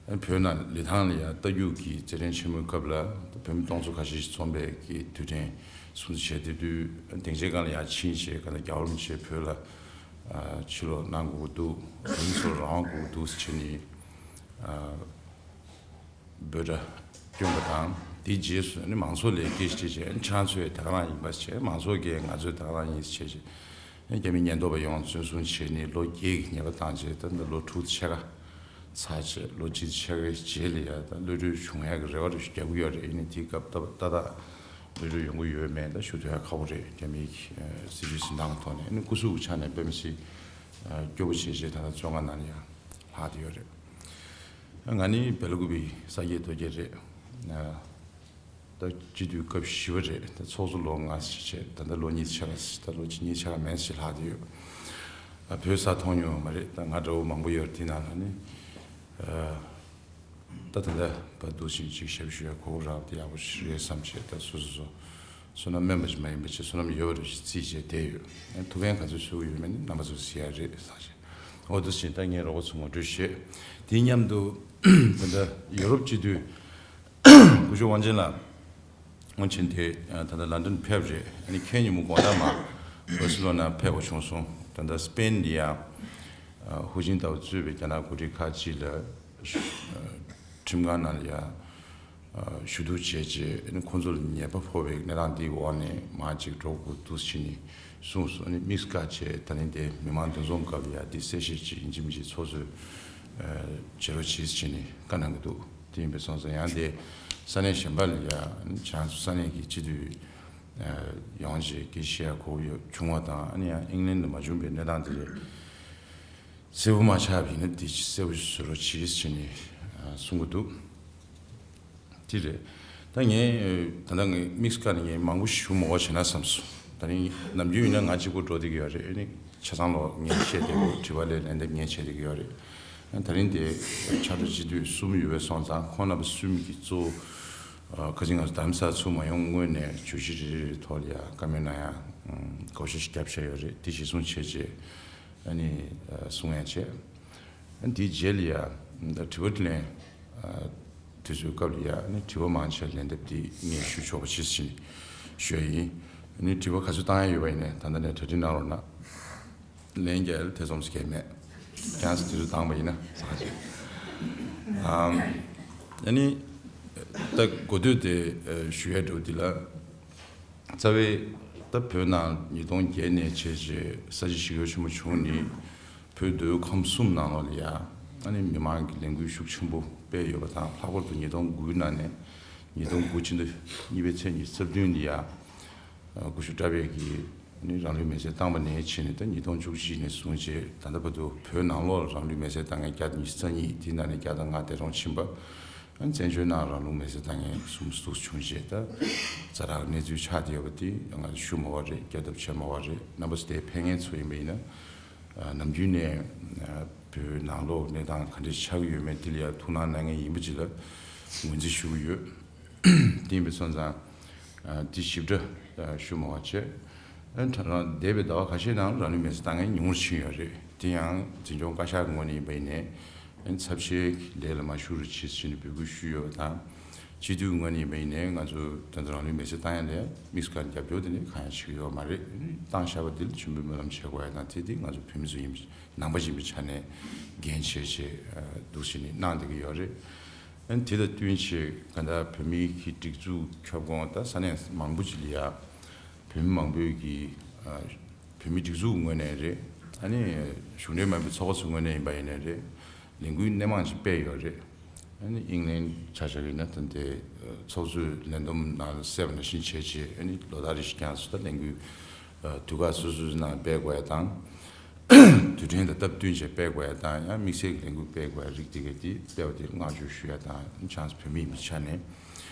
ཨ་ནི་བོད་ནང་ལི་ཐང་ལ་ཡ་རྟ་རྒྱུག་གི་རྩེད་འགྲན་ཆེན་མོའི་སྐབས་ལ་བོད་མི་སྟོང་ཚོ་ཁ་ཤས་ཤིག་འཛོམས་པའི་གི་དུས་དྲན་སྲུང་བརྩི་བྱས་དེ་དུས་སྡིངས་ཆའི་སྒང་ལ་ཡ་ཕྱིན་བྱས་ག་ལ་རྒྱལ་བ་རིན་པོ་ཆེ་བོད་ལ་ཕྱིར་ལོག་གནང་དགོས་ཀྱི་འདུག་བོད་མི་ཚོར་རང་དབང་དགོས་ཀྱི་འདུག་ཟེར་བྱས་ནས། འབོད་སྒྲ་བསྐྱོན་པ་དང་དེའི་རྗེས་སུ་ནི་མང་ཚོགས་ལས་ཀྱིས་ཅི་བྱས་ཁྱེད་རང་ཚོས་དེ་ག་རང་ཡིན་པ་བྱས་མང་ཚོགས་ཀྱིས་ང་ཚོས་དེ་ག་རང་ཡིན་ཟེར་བྱས་རྒྱ་མི་ཉེན་རྟོག་པ་ཡོངས་བཙོན་སྲུང་བྱས་ནས་ལོ་བརྒྱད་ཀྱི་ཉེས་པ་བཏང་རྗེས་ད་ལྟ་ལོ་དྲུག་ཕྱེད་ཀ་ཚར་རྗེས་ལོ་གཅིག་ཕྱེད་ཀའི་རྗེས་ལ་ཡ་ད་གློད་གྲོལ་བྱུང་ཡག་གི་རེ་བ་རེ་ཞིག་རྒྱག་གི་ཡོད་རེད། ཡིན་ནའི་དེའི་སྐབས་ཏག་ཏག་གློད་གྲོལ་ཡོང་གི་ཡོད་མེད་ད་ཞུ་ཐུབ་ཡག་ཁག་པོ་རེད། རྒྱ་མིའི་སྲིད་བྱུས་འཛིན་སྟངས་ཐོག་ནས་ནི་སྐུ་གཟུགས་ཀྱི་ཆ་ནས་དཔེ་མི་སྲིད་སྐྱོ་པོ་བྱས་རྗེས་ད་ལྟ་བཙོན་ཁང་ནང་ལ་ཡ་ལྷག་བསྡད་ཡོད་རེད། ང་ནི་སྦེལ་ཀོབ་པའི་ས་སྐྱེས་རྡོ་སྐྱེས་རེད། ད་སྤྱི་འཐུས་སྐབས་བཞི་པ་རེད། ད་ཚོགས་གཙོ་ལོ་ལྔ་ཞིག་བྱས་ད་ལྟ་ལོ་གཉིས་ཆ་ལ་ད་ལོ་གཅིག་གཉིས་ཆ་ལ་མེད་ཞིག་ལྷག་བསྡད་ཡོད། བོད་ས་མཐོང་མྱོང་མ་རེད། ད་ང་འདྲ་བོ་མང་པོ་ཡོད་དེ་ནང་ལ་ནི། ད་ད་ལྟ་བར་དུ་ཞིག་ཅིག་ཞབས་ཞུ་ཡ་གོ་སྐབས་རག་པ་དེ་ཡག་པོ་ཞིག་རེད་བསམ་བྱས་ད་སོ་སོ་སོ་བསོད་ནམས་དམན་པ་ཞིག་མ་ཡིན་པ་ཅིག་བསོད་ནམས་ཡོད་པ་རེད་ཞིག་བརྩིས་བྱས་བསྡད་ཡོད། ཐུགས་ཕན་ག་ཚོད་གསོས་ཀྱི་ཡོད་མེད་ནི་རྣམ་པ་ཚོས་གཟིགས་ཡ་རེད་བསམ་བྱས། འོ་འདུག་སེ་ད་ངས་རོགས་པ་ཚོ་ངོ་སྤྲོད་བྱས། དེའི་མཉམ་དུ་ད་ལྟ་ཡོ་རོབ་སྤྱི་འཐུས་སྐུ་ཞབས་དབང་ཆེན་ལགས་དབང་ཆེན་དེ་ད་ལྟ་ལན་ཌན་ཕེབས་རེད། ཨ་ནི་ཁྱེད་ཉིན་མོ་དགོང་དག་མར་བར་སི་ལོ་ན་ཕེབས་པ་བྱུང་སོང་། ད་ལྟ་སི་པེན་ལ་ཡ་ཧུའུ་ཅིན་ཏའོ་གཙོས་པའི་རྒྱ་ནག་འགོ་ཁྲིད་ཁག་ཅིག་ལ་ཁྲིམས་ཁང་ནང་ལ་ཡ་ཞུ་གཏུག་བྱས་རྗེས་ཁོང་ཚོ་ལ་ཉེས་པ་ཕོག་པའི་གནས་སྟངས་འདིའི་འོག་ནས་མར་ཅིག་འགྲོ་དགོས་འདུག་ཟེར་ནས་གསུངས་སོང་། ཨ་ནི་དམིགས་བཀར་བྱས་ད་ནི་དེ་མི་མང་འདུ་འཛོམས་སྐབས་ལ་ཡ་འདི་གསལ་བཤད་ཅིག་ཡིན་གཅིག་མིན་གཅིག་ཚོགས་གཙོས་བྱེད་རོགས་གྱིས་ཟེར་ནས་བཀའ་གནང་གི་འདུག་དེ་ཡིན་པའི་སོང་ཙང་ཡང་དེ་ས་གནས་གཞན་པ་ལ་ཡ་ཁྱེད་རང་ཚོ་ས་གནས་ཀྱི་སྤྱི་འཐུས་ཡོང་རྗེས་སྐད་ཆ་བཤད་ཡ་གོ་ཡོད་བྱུང་བ་དང་ཨ་ནི་ཡང་ཨིང་ལན་དུ་མ་བྱུང་པའི་གནས་སྟངས་དེ་ལས་གསལ་པོ་མ་ཆགས་པ་ཡིན་ན་དེ་གསལ་པོ་བཟོ་རོགས་གྱིས་ཟེར་ནས་གསུང་གི་འདུག་དེ་རེད། ད་ངས་ད་ལྟ་ངས་དམིགས་བཀར་ནས་ངས་མང་པོ་ཞུ་མ་དགོས་བྱས་ན་བསམ་སོང་། ད་ནི་ནམ་རྒྱུན་ཡིན་ན་ང་གཅིག་པུ་འགྲོ་བསྡད་ཀྱི་ཡོད་རེད། ཨ་ནི་ཆ་ཚང་ལོ་ངས་བཤད་བསྡད་དགོས། དྲི་བ་ལས་ལན་འདེབས་ངས་བྱེད་བསྡད་ཀྱི་ཡོད་རེད། ད་རིང་དེ་ཕྱག་སྦྲེལ་སྤྱི་འཐུས་གསུམ་ཡོད་པས་སོང་ཙང་ཁོང་རྣམ་པ་གསུམ་གྱིས་གཙོ་བོ་ཁ་ཅིག་ང་ཚོ་རྡ་རམ་ས་ལ་ཚུར་མ་ཡོང་སྔོན་ནས་བརྗོད་གཞི་རེ་རེའི་ཐོག་ལ་ཡ་བཀའ་མོལ་གནང་ཡ་བགོ་བཤའ་ཞིག་བརྒྱབ་བཞག་ཡོད་རེད། དེ་གཞིར་བཟུང་བྱས་རྗེས་ཨ་ནི་གསུང་ཡ་བྱས། ཨ་ནི་དེའི་རྗེས་ལ་ཡ་དྲི་བ་དྲིས་ལན་དུས་ཚོད་སྐབས་ལ་ཡ་ཨ་ནི་དྲི་བ་མང་ཆེ་ལན་འདེབས་དེ་ངས་ཞུ་ཆོག་པ་ཞིག་ཞུ་ཡ་ཡིན། ཨ་ནི་དྲི་བ་ག་ཚོད་བཏང་ཡ་ཡོད་པ་ཡིན་ནའི་ད་ལྟ་ནས་གྲ་སྒྲིག་གནང་རོགས་གནང་། ལན་རྒྱག་ཡ་ལ་ཐེ་ཚོམ་ཟེར་མཁན་མེད། ཁྱེད་རང་ཚོ་དུས་ཚོད་བཏང་པ་ཡིན་ན་ཟ་ཆེ། ཨ་ནི་ད་གོ་ཐོས་དེ་ཞུ་ཡ་འགྲོ་འདི་ལ། རྩ་བའི་ད་བོད་ནང་ཉིས་སྟོང་བརྒྱད་ནས་བྱས་རྗེས་ས་བྱི་ཞི་རྒོལ་ཆེན་པོ་བྱུང་ནི་བོད་མདོ་དབུས་ཁམས་གསུམ་ནང་ལོགས་ལ་ཡ་ཨ་ནི་མི་མང་གི་ལས་འགུལ་ཤུགས་ཆེན་པོ་སྤེལ་ཡོད་པ་དང་ལྷག་པར་དུ་ཉིས་སྟོང་དགུ་ནང་ནས་ཉིས་སྟོང་དགུ་ཕྱི་ཟླ་གཉིས་པའི་ཚེས་ཉི་ཤུ་རྩ་བདུན་ལ་ཡ་སྐུ་ཞབས་བཀྲ་བྷེ་གིས་ ནི་རང་ལུས་མེར་སྲེག་བཏང་བ་ནས་བྱས་ནས་ད་ཉིས་སྟོང་བཅུ་གཅིག་ནས་བཟུང་བྱས་ད་ལྟ་བར་དུ་བོད་ནང་ལོགས་ལ་རང་ལུས་མེར་སྲེག་བཏང་མཁན་བརྒྱ་དང་ཉི་ཤུ་རྩ་གཉིས། དེའི་ནང་ནས་བརྒྱ་དང་ལྔ་འདས་གྲོངས་ཕྱིན་པ། བཙན་བྱོལ་ནང་རང་ལུས་མེར་སྲེག་བཏང་མཁན་གསུམ་འདུག་བྱུང་རྗེས་ད་ཛ་དྲག་གནས་ཚུལ་ཆགས་བསྡད་ཡོད་པ་དེ་ང་ཚོ་ཞུ་མ་བ་རེད། སྐྱབས་ཐབས་བྱེད་མ་བ་རེད། རྣམ་པ་ཚོ་དེ་ཕན་མཁན་ཚོ་ཡིན་པ་ཡིན་ན། ནམ་རྒྱུན་ནས་བོད་ནང་ལོགས་གནས་སྟངས་ག་འདྲ་ཆགས་ཀྱི་ཡོད་མེད་དེ་ལ་ཡང་ཐུགས་སྣང་གནང་མཁན་ཡིན་པ་ཅིག་ལ་ངོས་འཛིན་ཞུ་གི་ཡོད། དེ་ཡིན་པའི་སོང་ཙང་དེ་ཞིབ་ཕྲ་ཞུ་མ་བ་བྱས། ཨ་ནི་འདས་པའི་ཟླ་བ་ཁ་ཤས་ནང་རང་ལུས་མེར་སྲེག་བཏང་མཁན་ཉུང་རུ་ཕྱིན་ཡོད་རེད། དེ་ཡང་འཛིན་སྐྱོང་བཀའ་ཤག་གི་ངོས་ནས་ཡིན་པ་ཡིན་ནའི་ཨ་ནི་ཚབས་ཆེའི་ལས་ལ་མ་ཞུགས་རོགས་བྱེད་ཟེར་ནས་འབོད་སྐུལ་ཞུས་ཡོད་པ་དང་། སྤྱི་འཐུས་ངོས་ནས་ཡིན་པ་ཡིན་ནའི་ང་ཚོ་ད་ལྟ་རང་ལུས་མེར་སྲེག་བཏང་ཡ་ལས་དམིགས་སུ་བཀར་རྒྱབ་སྐྱོར་དེ་ནི་གང་ཡང་བྱེད་ཀྱི་ཡོད་མ་རེད། བཏང་བཞག་པ་འདི་ལ་མཆོད་འབུལ་སྨོན་ལམ་བྱེད་དགོས་ཡ་དང་དེ་དེ་ང་ཚོ་བོད་མི་ཚོ་ཡིན་པ་ནང་པ་ཡིན་པའི་ཆ་ནས་འགན་བཞེས་བྱས་འདུག་བྱས་ནས་གནང་བསྡད་ཀྱི་ཡོད་རེད། ཨ་ནི་དེ་དང་བསྟུན་བྱས་ག་ད་བོད་མིའི་གི་སྒྲིག་འཛུགས་ཁྱབ་ཁོངས་ད་ས་གནས་མང་པོ་ཅིག་ལ་ཡ་བོད་མི་མང་པོས་གི་བོད་མིའི་སྒྲིག་འཛུགས་ངོས་ནས་རེད། ཨ་ནི་གཞུང་འབྲེལ་མིན་པའི་ཚོགས་པ་ཚོའི་ངོས་ནས་ཡིན་པ་ཡིན་ནའི་རེད། ལས་འགུལ་སྣེ་མང་ཅིག་སྤེལ་ཡོད་རེད། ཨ་ནི་དབྱིན་ལན་ཆ་བཞག་ཡིན་ན་ད་ལྟའི་ཚོགས་གཙོས་ལས་བསྡོམས་ནང་གསལ་བ་ནང་བཞིན་བྱས་རྗེས་ཨ་ནི་ལོ་ལྟར་རེ་བཞིན་ཀྱང་སུ་ད་ལས་འགུལ་དུས་བཀག་སོ་སོའི་ནང་སྤེལ་དགོས་ཡ་དང་། དུས་དྲན་དང་སྟབས་བསྟུན་བྱས་སྤེལ་དགོས་ཡ་དང་ཡང་དམིགས་བསལ་གྱི་ལས་འགུལ་སྤེལ་དགོས་ཡ་རིགས་དེ་གས་དེ་སྤེལ་བ་དེར་བསྔགས་བརྗོད་ཞུ་ཡ་དང་ཆང་ས་བོད་མི་ཡིན་པའི་ཆ་ནས་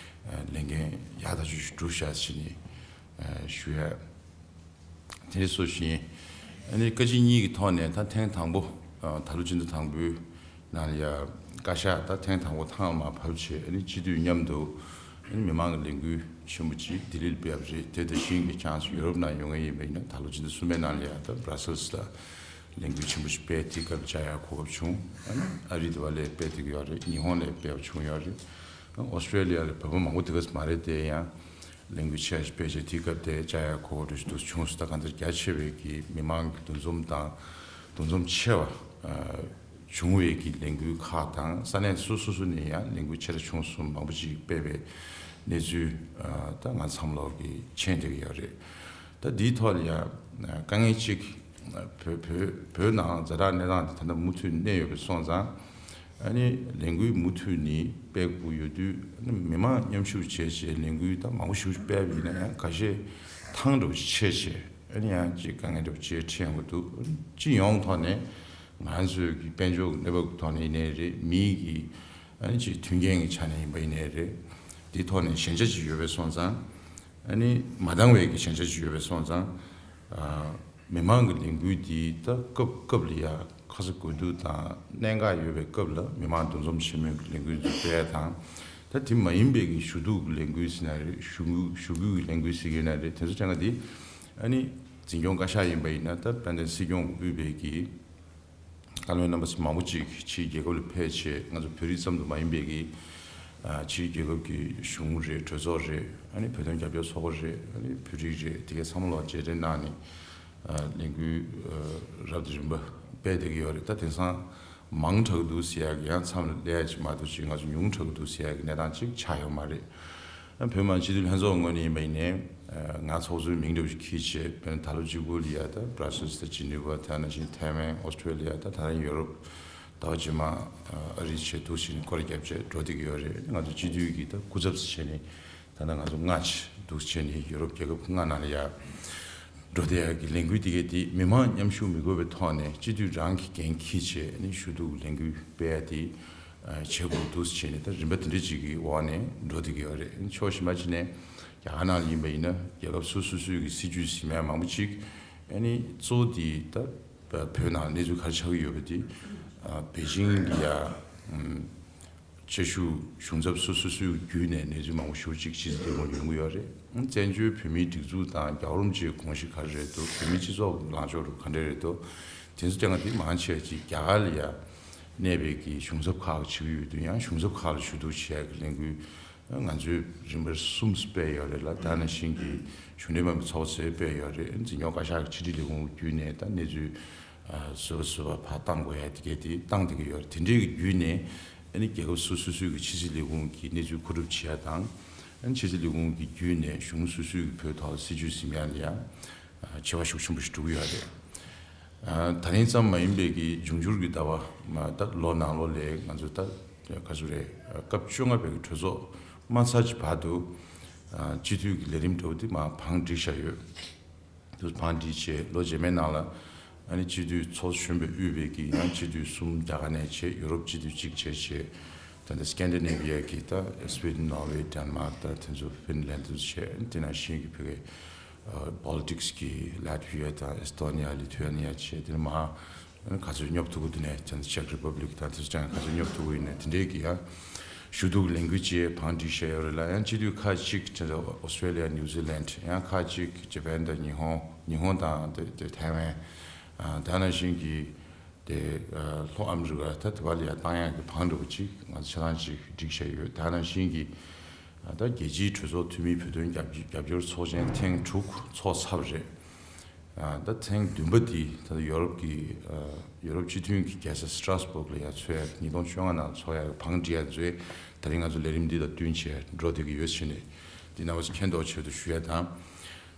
ལས་འགན་ཡག་ཐག་ཆོད་ཅིག་བསྒྲུབས་བཞག་ཟེར་ནས་ཞུ་ཡ། དེ་སོ་བཞིན། ཨ་ནི་བཀའ་སྤྱི་གཉིས་ཀྱི་ཐོག་ནས་ད་ཐེངས་དང་པོ། ད་ལོ་སྤྱི་ཟླ་དང་པོའི་ནང་ལ་ཡ། བཀའ་ཤག་ད་ཐེངས་དང་པོ་ཐེངས་མ་བབས་བྱས་ཨ་ནི་སྤྱི་འཐུས་མཉམ་དུ། ཨ་ནི་མི་མང་གི་ལས་འགུལ་ཆེན་པོ་ཅིག་ལྡི་ལིར་སྤེལ་བ་རེད། དེ་དང་ཤིང་གི་ཆང་སུ་ཡོ་རོབ་ནང་ཡོང་མཁན་ཡིན་པ་ཡིན་ན་ད་ལོ་སྤྱི་ཟླ་གསུམ་པའི་ནང་ལ་ཡ་ད་བྷ་ར་སེལ་སི་ལ་ལས་འགུལ་ཆེན་པོ་ཞིག་སྤེལ་དེ་སྐབས་བཅར་ཡ་གོ་སྐབས་བྱུང་། ཨ་ནི་ཨ་རི་དེ་བ་ལས་སྤེལ་དེ་གི་ཡོད་རེད། ཉི་ཧོང་ལས་སྤེལ་བ་བྱུང་ཡོད་རེད། ཨོ་སི་ཀྲེ་ལི་ཡ་ལ་བོད་པ་མང་པོ་དེ་ག་ཙམ་མ་རེད་དེ་ཡང་། ལས་འགུལ་ཆེ་བ་ཞིག་སྤེལ་བྱས་དེའི་སྐབས་དེ་བཅར་ཡ་གོ་སྐབས་རེ་ཞིག་འདུག་བྱུང་སོང་། ད་གང་ལྟར་རྒྱ་ཆེ་བའི་གི་མི་མང་གི་འདུ་འཛོམས་དང་འདུ་འཛོམས་ཆེ་བ་བྱུང་བའི་གི་ལས་འགུལ་ཁག་དང་ས་གནས་སོ་སོ་སོ་ནས་ཡང་ལས་འགུལ་ཆེ་ར་ཆུང་གསུམ་མང་པོ་ཅིག་སྤེལ་བའི་གནས་ཚུལ་ད་ང་ཚང་མ་ལོག་གི་མཁྱེན་བསྡད་ཀྱི་ཡོད་རེད། ད་འདིའི་ཐོག་ལ་ཡང་དཀའ་ངལ་གཅིག་བོད་བོད་བོད་ནང་ཛ་དྲག་གནས་སྟངས་དེ་ད་ལྟ་མུ་མཐུད་གནས་ཡོད་པའི་སོང་ཙང་། ཨ་ནི་ལས་འགུལ་མུ་མཐུད་ནས་སྤེལ་དགོས་ཡོད་དུས་ཨ་ནི་མི་མང་མཉམ་ཞུགས་བྱས་བྱས་ལས་འགུལ་ད་མང་པོ་ཞིག་སྤེལ་བ་ཡིན་ན་ཡང་ཁ་ཤས་ཐང་འདྲ་བོ་ཞིག་ཆད་བྱས་ཨ་ནི་ཡང་ཅིག་དཀའ་ངལ་འདྲ་བོ་ཅིག་འཕྲད་ཡོང་གི་འདུག་སྤྱི་ཡོངས་ཐོག་ནས་ང་ཚོའི་གི་དཔལ་འབྱོར་གནས་བབ་ཀྱི་ཐོག་ནས་ཡིན་ནའི་རེད། མིའི་གི་ཨ་ནི་ཅིག་མཐུན་རྐྱེན་གྱི་ཆ་ནས་ཡིན་པ་ཡིན་ནའི་རེད། དེའི་ཐོག་ནས་ཞན་ཆ་ཅིག་ཡོད་པའི་སོང་ཙང་། ཨ་ནི་མ་འདང་བའི་གི་ཞན་ཆ་ཅིག་ཡོད་པའི་སོང་ཙང་། ཨ་མི་མང་གི་ལས་འགུལ་འདི་ད་སྐབས་སྐབས་ལ་ཡ་ཁ་ཚ་དགོས་གཏུགས་དང་གནད་འགག་ཡོད་པའི་སྐབས་ལ་མི་མང་འདུ་འཛོམས་ཆེན་མོའི་གི་ལས་འགུལ་འདི་སྤེལ་དང་། ད་དེ་མ་ཡིན་པའི་གི་ཞུ་གཏུག་གི་ལས་འགུལ་ཟེར་ན་རེད། ཞུ་ཞུ་སྐུལ་གི་ལས་འགུལ་ཟེར་གྱི་ཡོད་ན་རེད། དེ་ཚོ་ཅང་ག་འདི་ཨ་ནི་འཛིན་སྐྱོང་བཀའ་ཤག་ཡིན་པ་ཡིན་ན་ད་དཔལ་ལྡན་སྲིད་སྐྱོང་གིས་དབུས་པའི་གི་བཀའ་བློན་རྣམ་པ་ཚོ་མང་པོ་ཅིག་ཕྱིའི་རྒྱལ་ཁབ་ལ་ཕེབས་བྱས་ང་ཚོ་བོད་རིགས་ཙམ་དུ་མ་ཡིན་པའི་གི་ཕྱིའི་རྒྱལ་ཁབ་ཀྱི་གཞུང་རེད། གྲོས་ཚོགས་རེད། ཨ་ནི་བོད་དོན་རྒྱབ་སྐྱོར་ཚོགས་པ་རེད། ཨ་ནི་བོད་རིགས་རེད། དེ་གའི་ཚང་མ་ལ་མཇལ་འཕྲད་གནང་ནས་ལས་འགུལ་རབ་དང་རིམ་པ་སྤེལ་བསྡད་ཀྱི་ཡོད་རེད། ད་དེང་སང་མང་དྲགས་འདུག་ཟེར་ཡག་གི་ཡང་མཚམས་ལ་སླེབས་ཡག་ཅིག་མ་གཏོགས་ཅིག་ང་ཚོ་ཉུང་དྲགས་འདུག་ཟེར་ཡག་གི་གནས་སྟངས་ཅིག་ཆགས་ཡོད་མ་རེད། བོད་མི་མང་སྤྱི་འཐུས་ལྷན་ཚོགས་ངོས་ནས་ཡིན་པ་ཡིན་ནའི། ང་ཚོགས་གཙོའི་མིང་འདྲ་བོ་ཞིག་འཁྱེར་བྱས་བོད་ད་ལོ་གཅིག་པུ་ལ་ཡ་ད་བྷ་ར་སེལ་སི་དང་ཇི་ནི་ཝ། དེ་ནང་བཞིན་ཐའེ་ཝན། ཨོ་སི་ཀྲེ་ལི་ཡ། ད་ད་རིང་ཡོ་རོབ། ཟླ་བ་རྗེས་མ་ཨ་རི་བྱས་འདུག་བྱས་ནས་སྐོར་ར་བརྒྱབ་བྱས་འགྲོ་བསྡད་ཀྱི་ཡོད་རེད། ང་ཚོ་སྤྱི་འཐུས་ཀྱི་ད་སྐུ་ཚབ་བྱས་ནས་ད་ལྟ་ང་ཚོ་ལྔ་བྱས་འདུག་བྱས་ནས་ཡོ་རོབ་རྒྱལ་ཁབ་ལྔ་ནང་ལ་ཡ་འགྲོ་བསྡད་ཡ་གི་ལས་འགུལ་དེ་གས་དེ་མི་མང་མཉམ་ཞུགས་མི་དགོས་པའི་ཐོག་ནས་སྤྱི་འཐུས་རང་གི་འགན་འཁྱེར་བྱས་ནས་ཞུ་གཏུག་ལས་འགུལ་སྤེལ་ཡ་དེ། བྱེད་དགོས་འདུག་བྱས་ནས་ད་རིམ་པ་དེ་འདྲ་ཅིག་གི་འོག་ནས་འགྲོ་བསྡད་ཀྱི་ཡོད་རེད། ཕྱོགས་གཞན་པ་ཅིག་ནས་རྒྱ་གར་ནང་ལ་ཡིན་པ་ཡིན་ན་རྒྱལ་ཁབ་སོ་སོ་སོའི་གི་སྲིད་ཇུས་ཟིན་མཁན་མང་པོ་ཅིག་ཨ་ནི་གཙོ་བོ་དེ་ད་བོད་ནང་གནས་ཚུལ་ག་རེ་ཆགས་ཀྱི་ཡོད་པ་དེ་པེ་ཅིང་གི་ཡ་བཅའ་བཞུགས་གཞུང་ཚབ་སོ་སོ་སོའི་བརྒྱུད་ནས་གནས་ཚུལ་མང་པོ་ཞེ་པོ་ཅིག་ཕྱི་ལ་ཡོང་གི་ཡོད་རེད། བཙན་བྱོལ་བོད་མིའི་སྒྲིག་འཛུགས་དང་རྒྱལ་བ་རིན་པོ་ཆེའི་དགོངས་གཞི་ག་རེ་རེད་འདུག་བོད་མིའི་སྤྱི་ཚོགས་ཀྱི་ལངས་ཕྱོགས་རུ་ག་འདྲ་རེད་འདུག་དེ་ཚོ་སྟེང་ལ་དེ་མང་ཆེ་ཅིག་རྒྱ་གར་ལ་ཡ་གནས་པའི་གི་གཞུང་ཚབ་ཁག་བྱེད་ཀྱི་ཡོད་དུས་ཡང་གཞུང་ཚབ་ཁག་ལ་ཞུ་གཏུག་བྱེད་ཡ་གི་ལས་འགུལ་ང་ཚོས་རིམ་པར་གསུམ་སྤེལ་ཡོད་རེད་ལ། ད་ནང་བཞིན་གྱི་གཞུང་འབྲེལ་མིན་པའི་ཚོགས་པ་ཚོས་སྤེལ་ཡོད་རེད། འཛིན་སྐྱོང་བཀའ་ཤག་གི་ཕྱི་དྲིལ་ལས་ཁུངས་བརྒྱུད་ནས་ད་གནས་ཚུལ་བཟོ་བ་བཟོ་བ་ཕར་བཏང་དགོས་ཡ་དེ་གས་དེ་བཏང་བསྡད་ཀྱི་ཡོད་རེད། དེ་འདྲའི་གི་བརྒྱུད་ནས་ཨ་ནི་རྒྱལ་ཁབ་སོ་སོ་སོའི་གི་ཕྱི་སྲིད་ལས་ཁུངས་ཀྱི་གནས་ཚུལ་མཁོ་སྒྲུབ་བྱེད་ཡ་དང་། ཨ་ནི་ཕྱི་སྲིད་ལས་ཁུངས་ཀྱི་བརྒྱུད་ནས་གཞུང་སོ་སོའི་གི་བོད་ཐོག་སྲིད་ཇུས་ཟིན་ཡ་ལ་ཡ་བྱེད་པ་ཤུགས་ཆེན་པོ་ཞིག་འགྲོ་གི་ཡོད་རེད། ད་རིང་ཙམ་མ་ཡིན་པའི་གི་འབྱུང་འགྱུར་གྱི་ཟླ་བ་མ་ད་ལོ་ནང་ལོགས་ལ་ང་ཚོ་ད་ག་ཚོད་རེད། སྐབས་བཅོ་ལྔ་པའི་གི་གྲོས་ཚོགས་མ་ཚར་གྱི་བར་དུ་སྤྱི་འཐུས་ཀྱི་ལས་རིམ་འདྲ་བོ་དེ་མར་བང་བསྒྲིགས་བཞག་ཡོད། དུ་བང་སྒྲིག་བྱས། ལོ་རྗེས་མའི་ནང་ལ་ཨ་ནི་སྤྱི་འཐུས་ཚོགས་གཞོན་པས་དབུས་པའི་གི་ཡང་སྤྱི་འཐུས་གསུམ་རྒྱ་གར་ནས་བྱས། ཡུ་རོབ་སྤྱི་འཐུས་གཅིག་བྱས་བྱས། ད་ལྟ་སྐན་ཌི་ནེ་བི་ཡ་གི་ད་སི་ཝི་ཌེན། ནོར་ཝེ། ཌེན་མཱག་ད་དེ་ཚོ། ཧྥིན་ལན་དུ་བྱས། དེ་ནང་བཞིན་གི་བོད་ཀྱི་བོལ་ཊིག་སི་གི་ལ་ཏི་བྷི་ཡ་དང་ཨེ་སི་ཐོ་ནི་ཡ། ལི་ཐུ་ཨེ་ནི་ཡ་བྱས། དེ་ནས་མར་ག་ཚོད་སྙོབ་ཐུབ་ཀྱི་འདུག་ནས། དེ་ནས་ཅེག་རི་པབ་ལིག་དང་དེ་ཚོ་ཀྱང་ག་ཚོད་སྙོབ་ཐུབ་ཀྱི་ཡོད་ནས། དེ་འདྲའི་གི་ཡང་ཞུ་གཏུག་ལས་འགུལ་བཅས་བང་སྒྲིག་བྱས་ཡོད་རེད་ལ། ཡང་སྤྱི་འཐུས་ཁག་ཅིག་དེ་ཚོ་ཨོ་སི་ཊྲེ་ལི་ཡ། ནིའུ་ཛི་ལན། ཡང་ཁག་ཅིག་ཇ་པན་དང་ཉི་ཧོང་། ཉི་ཧོང་དང་དེ་དེ་ཐའེ་ཝན། ཨ་ད་ནང་བཞིན་གྱི་དེ་ཨ་ལྷོ་ཨ་མི་རི་ཀ། ད་དེ་བ་ལ་ཡ་བཏང་ཡག་གི་བང་འདྲ་པོ་ཅིག་ང་ཚོ་ཆ་ཚང་ཅིག་སྒྲིག་བྱས་ཡོད། ད་ནང་བཞིན་གྱི་ཨ་ད་རྒྱལ་སྤྱིའི་གྲོས་ཚོགས་འཐུས་མིའི་བོད་དོན་རྒྱབ་རྒྱབ་སྐྱོར་ཚོགས་ཆེན་ཐེངས་དྲུག་ཚོགས་ཚར་བ་རེད། ཨ་ད་ཐེངས་བདུན་པ་འདི་ད་ཡོ་རོབ་ཀྱི་ཨ་ཡོ་རོབ་སྤྱི་མཐུན་གྱི་རྒྱལ་ས་སི་ཊ་ར་སི་བྷུག་ལ་ཡ་ཚོགས་ཡ། ཉིས་སྟོང་བཅོ་ལྔ་ནང་ཚོགས་ཡ་གི་བང་སྒྲིག་ཡ་ཚོས་ད་རིང་ང་ཚོ་ལས་རིམ་འདི་དང་བསྟུན་བྱས་འགྲོ་བསྡད་ཀྱི་ཡོད་ཟེར་ནས་འདི་རྣམ་པ་ཚོ་མཁྱེན་རྟོགས་ཆེད་དུ་ཞུ་ཡ་དང་།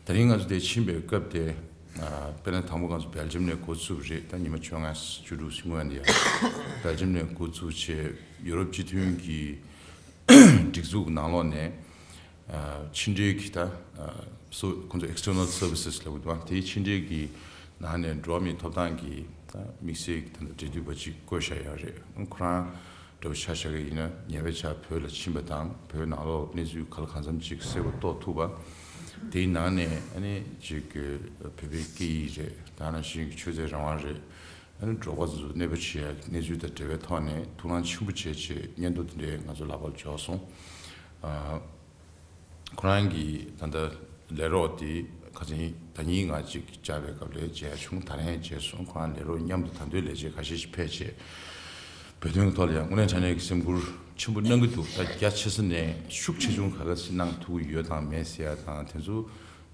ད་རིང་ང་ཚོ་འདིར་ཕྱིན་པའི་སྐབས་དེ། ཨ་དཔེར་ན་དང་པོ་ང་ཚོ་བྷེལ་ཇམ་ནས་འགོ་བཙུགས་རེད། ད་ཉི་མ་བཅོ་ལྔ་བཅུ་དྲུག་སྔོན་ལ་ཡ་བྷེལ་ཇམ་ནས་འགོ་བཙུགས་བྱས། ཡོ་རོབ་སྤྱི་མཐུན་གྱི་སྒྲིག་འཛུགས་ནང་ལོགས་ནས་ཨ་ཕྱི་འབྲེལ་གྱི་ད་ཨ་སོ་ཁོང་ཚོ་external services ལབ་དགོས་འདུག་པ། དེའི་ཕྱི་འབྲེལ་གྱི་ནང་ནས་འགྲོ་བ་མིའི་ཐོབ་ཐང་གི་ད་དམིགས་བསལ་གྱི་ད་ལྟ་འབྲེལ་མཐུད་པ་ཅིག་བསྐོས་བཞག་ཡོད་རེད། ཁོ་རང་འདྲ་པོ་ཆ་བཞག་གི་ཡིན་ན། ཉེ་བའི་ཆར་བོད་ལ་ཕྱིན་པ་དང་། བོད་ནང་ལོགས་གནས་ཚུལ་ག་ལ་གང་འཚམ་ཅིག་གསལ་པོ་རྟོགས་ཐུབ་པ། དེའི་ནང་ནས་ཨ་ནི་ཅིག་བོད་པའི་སྐད་ཡིག་རེད། ད་ནང་བཞིན་གྱི་ཆོས་དད་རང་དབང་རེད། ཨ་ནི་འབྲོག་པ་ཚོ་གནོད་པ་བྱེད་ཡ་གནས་ཚུལ་དང་འབྲེལ་བའི་ཐོག་ནས་ཐུགས་སྣང་ཆེན་པོ་བྱས་བྱས་སྙན་ཐོ་དེ་འདྲའི་ང་ཚོ་ལག་པར་འབྱོར་སོང་། ཨ་ཁོ་རང་གི་ད་ལྟ་ལས་རོགས་དེ་ཁ་སང་ད་ཉིན་ང་གཅིག་བཅར་བའི་སྐབས་ལ་མཇལ་བྱུང་། ད་རིང་མཇལ་སོང་། ཁོ་རང་ལས་རོགས་མཉམ་དུ་ད་དུང་ལས་བྱེད་ཁ་ཤས་ཤིག་ཕེབས་བྱས། བོད་དོན་གྱི་ཐོག་ལ་ཡང་དངོས་གནས་དྲང་གནས་ཀྱི་སེམས་ཁུར་ཆེན་པོ་གནང་གི་འདུག་ད་རྒྱ་ཆེ་ས་ནས་ཤུགས་ཆེ་ཆུང་ག་ག་ཞིག་གནང་ཐུབ་ཀྱི་ཡོད་དང་མེད་ཟེར་ཡ་དང་དེ་ཚོ་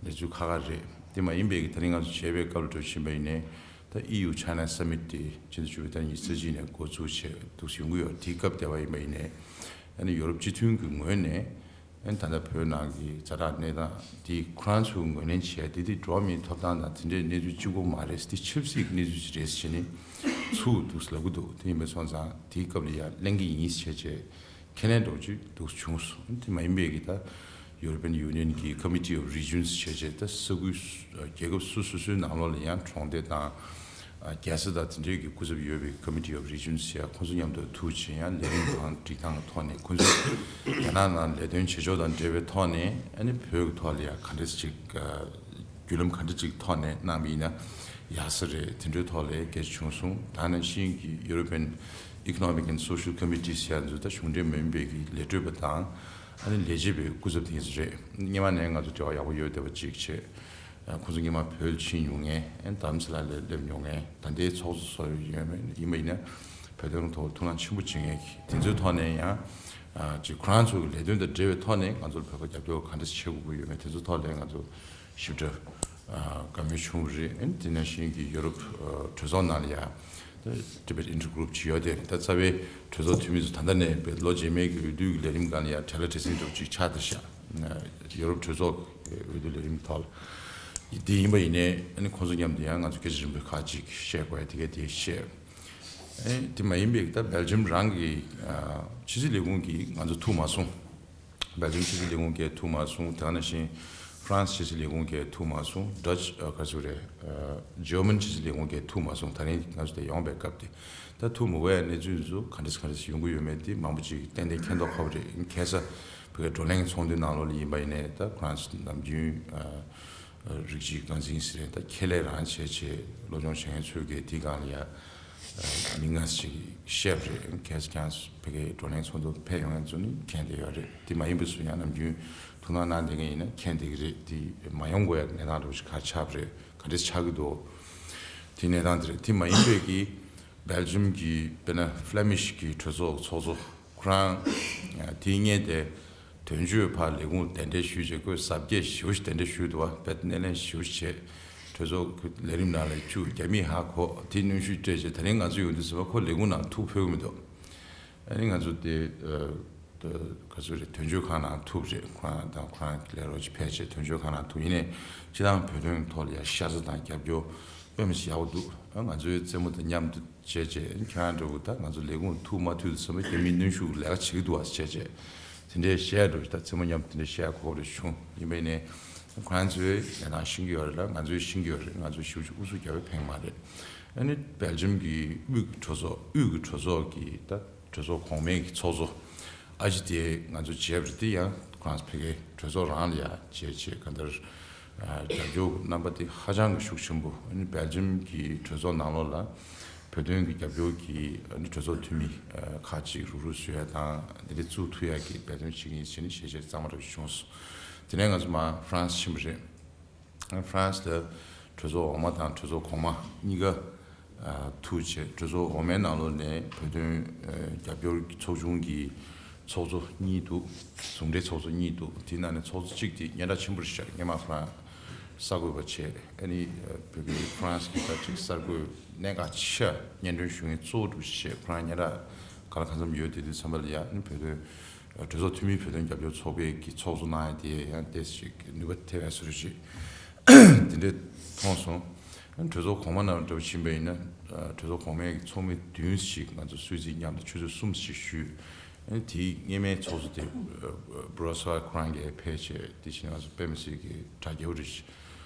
གནས་ཚུལ་ཁག་ཁག་རེད། དེ་མ་ཡིན་པའི་གི་ད་རིང་ང་ཚོ་མཇལ་བའི་སྐབས་ལ་འགྲོ་བཞིན་པ་ཡིན་ནའི། ད་ཨི་ཡུ་ཆའི་ན་སམ་མིཊ་དེ་ཕྱི་ཟླ་བཅུ་པའི་ཟླ་ཉི་ཤུ་རྩ་གཅིག་ནས་འགོ་ཚུགས་བྱས་འདུག་ཡོང་གི་ཡོད། དེའི་སྐབས་དེ་བ་ཡིན་པ་ཡིན་ནའི་ཨ་ནི་ཡོ་རོབ་སྤྱི་མཐུན་གྱི་ངོས་ནས། ཨ་ནི་ད་ལྟ་བོད་ནང་གི་ཛ་དྲག་གནས་སྟངས་འདི་ཁོ་རང་ཚོས་ངོས་ལེན་བྱས། འདི་འདི་འགྲོ་བ་མིའི་ཐོབ་ཐང་དང་དེ་འདྲའི་གནས་ཚུལ་གཅིག་པོ་མ་རེད། འདི་ཆབ་སྲིད་ཀྱི་གནས་ཚུལ་ཞིག་རེད་ཟེར་ནས་ཚུར་འདུག་ལབ་ཀྱི་འདུག་དེ་ཡིན་པ་སོང་ཙང་དེའི་སྐབས་ལ་ཡ་གླེང་གི་ཡིན་ཟེར་བྱས། ཁས་ལེན་འདྲ་པོ་ཅིག་འདུག་བྱུང་སོང་། དེ་མ་ཡིན་པའི་གི་ད་European Union གི་Committee of Regions བྱས་བྱས། ད་ས་ཁུལ་རྒྱལ་ཁབ་སོ་སོ་སོའི་ནང་ལོགས་ལ་ཡང་གྲོང་སྡེ་དང་རྒྱལ་ས་དང་དེ་འདྲའི་གི་སྐུ་ཚབ་ཡོད་པའི་Committee of Regions ཡ་ཁོང་ཚོ་མཉམ་དུ་ཐུག་བྱས། ཡང་ལས་རིམ་དང་སྒྲིག་སྟངས་ཀྱི་ཐོག་ནས་ཁོང་ཚོས་རྒྱ་ནག་ནང་ལས་དོན་བྱེད་ཕྱོགས་དང་འབྲེལ་བའི་ཐོག་ནས་ཨ་ནི་བོད་ཀྱི་ཐོག་ལ་ཡང་ག་འདྲ་ཅིག་བརྒྱུད་ལམ་ག་འདྲ་ཅིག་ཐོག་ནས་གནང་བ་ཡིན་ན་ཡག་ས་རེད། དེ་འདྲའི་ཐོག་ལ་སྐད་ཆ་བྱུང་སོང་། ད་ནང་བཞིན་གྱི་European Economic and Social Committees ཡ་ཚོ་ད་གཞུང་འབྲེལ་མིན་པའི་གི་ལས་སྤྲོད་པ་དང་ཨ་ནི་ལས་བྱེད་པའི་སྐུ་ཚབ་དེ་ཚོ་རེད། སྔོན་མ་ནས་ང་ཚོ་འབྲེལ་བ་ཡག་པོ་ཡོད་བསྡད་པ་ཅིག་བྱས། ཁོང་ཚོ་སྔོན་མ་བོད་ཕྱིན་མྱོང་མཁན། ཨ་ནི་དྷ་རམ་ས་ལ་ལ་སླེབས་མྱོང་མཁན། ད་ལྟའི་ཚོགས་གཙོ་ཚོགས་ཡོད་མེད་ཡིན་པ་ཡིན་ན་བོད་དོན་ཐོག་ཐུགས་སྣང་ཆེན་པོ་བྱེད་མཁན་གྱི་དེ་ཚོའི་ཐོག་ནས་ཡང་ཅིག་ཁོ་རང་ཚོ་གི་ལས་དོན་དང་འབྲེལ་བའི་ཐོག་ནས་ང་ཚོར་བོད་པ་རྒྱབ་སྐྱོར་ག་འདྲ་བྱེད་དགོས་ཀྱི་ཡོད་མེད་དེ་ཚོའི་ཐོག་ལ་ང་ཚོ་ཞིབ་ཕྲ་བཀའ་མོལ་བྱུང་བ་རེད། ཨ་ནི་དེ་ནང་བཞིན་གྱི་ཡོ་རོབ་གྲོས་ཚོགས་ནང་ལ་ཡང་Tibet Intergroup ཅིག་ཡོད་དེ། ད་རྩ་བའི་གྲོས་ཚོགས་འཐུས་མི་ཚོ་ད་ལྟ་ནས་བོད་ལོ་རྗེས་མའི་གི་འོས་བསྡུ་གི་ལས་རིམ་སྒང་ལ་ཡང་བྲེལ་བ་བྲེལ་ཟིང་འདྲ་པོ་ཅིག་ཆགས་བསྡད་ཤག་ཡོ་རོབ་གྲོས་ཚོགས་ཀྱི་འོས་བསྡུ་ལས་རིམ་ཐོག་ལ། དེ་ཡིན་པ་ཡིན་ནའི་ཨ་ནི་ཁོང་ཚོ་མཉམ་དུ་ཡང་ང་ཚོ་སྐད་ཆ་རིམ་པས་ཁག་ཅིག་བཤད་དགོས་ཡ་དེ་གས་དེ་བཤད། ཨེ་དེ་མ་ཡིན་པའི་ད་སྦེལ་ཇམ་རང་གི་ཕྱི་སྲིད་ལས་ཁུངས་ཀྱིས་ང་ཚོ་ཐུག་མ་སོང་། སྦེལ་ཇམ་ཕྱི་སྲིད་ལས་ཁུངས་ཀྱིས་ཐུག་མ་སོང་། དེ་ག་ནང་བཞིན་ཧྥ་རན་སི་ཕྱི་སྲིད་ལས་ཁུངས་ཀྱིས་ཐུག་མ་སོང་། ཌ་ཅི་ཨ་ག་ཚོད་རེད། ཨ་ཇར་མན་ཕྱི་སྲིད་ལས་ཁུངས་ཀྱིས་ཐུག་མ་སོང་། ད་རིང་ང་ཚོ་དེ་ཡོང་པའི་སྐབས་དེ། ད་ཐུག་མི་དགོས་ཡ་གནས་ཚུལ་ཚོ་ག་འདྲ་ག་འདྲ་ཡོང་གི་ཡོད་མེད་དེ་མང་པོ་ཅིག་ཏན་ཏན་མཁྱེན་རྟོགས་ཁག་པོ་རེད། ཁ་སང་བོད་ཀྱི་བགྲོ་གླེང་ཚོགས་འདུའི་ནང་ལོགས་ལ་ཡིན་པ་ཡིན་ནའི་ད་ཁོ་རང་ནམ་རྒྱུན་ཨ་རིགས་གཅིག་རྐང་འཛིན་ཟེར་ད་ཁས་ལེན་རང་བྱས་བྱས་སློབ་སྦྱོང་བྱེད་མཁན་ཚོས་གི་དེའི་སྒང་ལ་ཡ་མི་ལྔ་ཅིག་བཤད་པ་རེད། ཁ་སང་ཁ་སང་བོད་ཀྱི་བགྲོ་གླེང་ཚོགས་འདུ་ཕེབས་ཡོང་མཁན་ཚོ་ནི་མཁྱེན་བསྡད་ཡོད་རེད། དེ་མ་ཡིན་པ་སུ་ཡང་ནམ་རྒྱུན་ཐུགས་སྣང་གནང་བསྡད་མཁན་ཡིན་ན་མཁྱེན་བསྡད་ཀྱི་རེད། དེ་མ་ཡོང་དགོས་ཡ་གི་གནས་སྟངས་འདྲ་པོ་ཞིག་ག་ཆགས་པ་རེད། ག་འདྲས་ཆགས་ཀྱི་འདུག་དེ་གནས་སྟངས་དེ་རེད། དེ་མ་ཡིན་པའི་གི་སྦེལ་ཇམ་གྱི་དཔེར་ན་ཧྥི་ལེ་མིཤ་གི་གྲོས་ཚོགས་ཚོགས་གཙོ་ཁོ་རང་དེའི་སྔོན་དེ་དོན་གཅོད་ཕར་ལས་ཁུངས་གདན་འདྲེན་ཞུས་བྱས་ཁོས་གཟབ་རྒྱས་ཞེ་པོ་ཞིག་གདན་འདྲེན་ཞུས་འདུག་བ། དཔེ་སྣེ་ལེན་ཞེ་པོ་ཞིག་བྱས། གྲོས་ཚོགས་ཀྱི་ལས་རིམ་ནང་ལ་བཅུག་རྒྱ་མིས་ཧ་གོ་དེ་གནོན་ཤུགས་སྤྲད་བྱས་ད་རིང་ང་ཚོ་ཡོང་དུས་ཟེར་བ་ཁོ་ལས་ཁུངས་ནང་ཐུག་ཕོད་ཀྱི་མི་འདུག་ཨ་ནི་ང་ཚོ་དེ་ཨ་ག་ཚོད་རེད། དོན་གཅོད་ཁང་ནང་ཐུག་རེད། ཁོ་རང་དང་ཁོ་རང་གི་ལས་རོགས་ཅིག་ཕལ་ཆེར་དོན་གཅོད་ཁང་ནང་ཐུག་ཡིན་ནའི་སྤྱི་བཏང་བོད་དོན་ཐོག་ལ་ཡ་ཤ་ཚ་དང་རྒྱབ་སྐྱོར་དཔེ་མི་སྲིད་ཡག་པོ་འདུག་ཨ་ང་ཚོའི་རྩེད་མོ་དང་མཉམ་དུ་བྱས་བྱས་ཁྱེད་རང་འདྲ་བོ་ད་ང་ཚོ་ལས་ཁུངས་ཐུག་མ་ཐུག་དུས་ཙམ་པ་རྒྱ་མིའི་གནོན་ཤུགས་ལས་ཀ་བྱེད་ཀྱི་འདུག་བ་བྱས་བྱས་དེ་འདྲའི་བཤད་འགྲོ་ཞིག་ད་རྩེད་མོ་མཉམ་དུ་དེ་འདྲའི་བཤད་གོ་སྐབས་རེ་བྱུང་། ཡིན་པ་ཡིན་ནའི་ ཁོ་རང་ཚོས་ཡང་ན་ཤེས་ཀྱི་ཡོད་རེད་ལ། ང་ཚོས་ཤེས་ཀྱི་ཡོད་རེད། ང་ཚོས་ཞིབ་ཅིག་ཨུ་ཚུགས་རྒྱབ་པའི་ཕན་མ་རེད། ཨ་ནི་སྦེལ་ཇམ་གྱི་དབུས་ཀྱི་གྲོས་ཚོགས་དབུས་ཀྱི་གྲོས་ཚོགས་ཀྱི་ད་གྲོས་ཚོགས་གོང་མའི་གི་ཚོགས་གཙོ་ཨ་ཅི་དེ་ང་ཚོ་བྱས་པ་རེད། དེ་ཡང་ཁོ་རང་ཚོ་ཕ་གིའི་གྲོས་ཚོགས་རང་ལ་ཡ་བྱས་བྱས་གང་ལྟར་རྒྱབ་སྐྱོར་རྣམ་པ་དེ་ཧ་ཅང་གི་ཤུགས་ཆེན་པོ། ཨ་ནི་སྦེལ་ཇམ་གྱི་གྲོས་ཚོགས་ནང་ལོགས་ལ་བོད་དོན་གྱི་རྒྱབ་སྐྱོར་གྱི་ཨ་ནི་གྲོས་ཚོགས་འཐུས་མི་ཁག་ཅིག་རུག་རུག་བཟོ་ཡ་དང་དེ་འདྲ་བཙུགས་ཐུབ་ཡ་གི་འབད་བརྩོན་བྱེད་ཀྱི་ཡིན་ཟེར་ནས་ཞལ་བཞེས་གཙང་མ་རབ་བྱུང་སོང་། དེ་ནས་ང་ཚོ་མར་ཧྥ་རན་སི་ཕྱིན་པ་རེད། ཧྥ་རན་སི་ལ་གྲོས་ཚོགས་འོག་མ་དང་གྲོས་ཚོགས་གོང་མ་གཉིས་ཀ་ཨ་ཐུག་བྱས། གྲོས་ཚོགས་འོག་མའི་ནང་ལོགས་ནས་བོད་དོན་ཨ་རྒྱབ་སྐྱོར་ཚོགས་ཆུང་གི་ཚོགས་གཙོ་གཉིས་འདུག་ཟུང་འབྲེལ་ཚོགས་གཙོ་གཉིས་འདུག་དེའི་ནང་ནས་ཚོགས་གཙོ་གཅིག་དེ་སྙན་གྲགས་ཆེན་པོ་རེད་ཤག་སྔོན་མ་ཁོ་རང་གསར་འགོད་པ་བྱས། ཨ་ནི་ཨ་བོད་པའི་ཧྥ་རན་སི་གི་ད་ཅིག་གསར་འགོད་གནད་འགག་ཆེ་སྙན་སྒྲོན་ཞུ་མཁན་གཙོ་བོ་འདྲ་བྱས། ཁོ་རང་སྙན་གྲགས་ག་ལ་གང་འཚམ་ཡོད། དེ་དུས་ཙམ་པ་ལ་ཡ་ཨ་ནི་བོད་དོན་གྲོས་ཚོགས་འཐུས་མི་བོད་དོན་རྒྱབ་སྐྱོར་ཚོགས་པའི་གི་ཚོགས་གཙོ་གནང་ཡ་དེ་ཡང་ཏོག་ཙམ་ཅིག་ནུས་པ་ཐེབས་ཡ་བཟོ་འདྲ་ཞིག་དེ་འདྲ་མཐོང་སོང་། གྲོས་ཚོགས་གོང་མ་ནང་འདྲ་པོ་ཕྱིན་པ་ཡིན་ན་གྲོས་ཚོགས་གོང་མའི་གི་ཚོགས་མི་བདུན་ཞིག་ང་ཚོ་གསོལ་ཚིགས་མཉམ་དུ་ཆུ་ཚོད་གསུམ་ཞིག་ཞུས། དེའི་སྔོན་མའི་ཚོགས་གཙོ་དེ་བྷུ་ར་སེལ་ཁོ་རང་གིས་ཕེབས་བྱས། དེ་བཞིན་ང་ཚོ་དཔེ་མི་སྲིད་ཀྱི་དྲ་རྒྱ་རེ་ཞིག་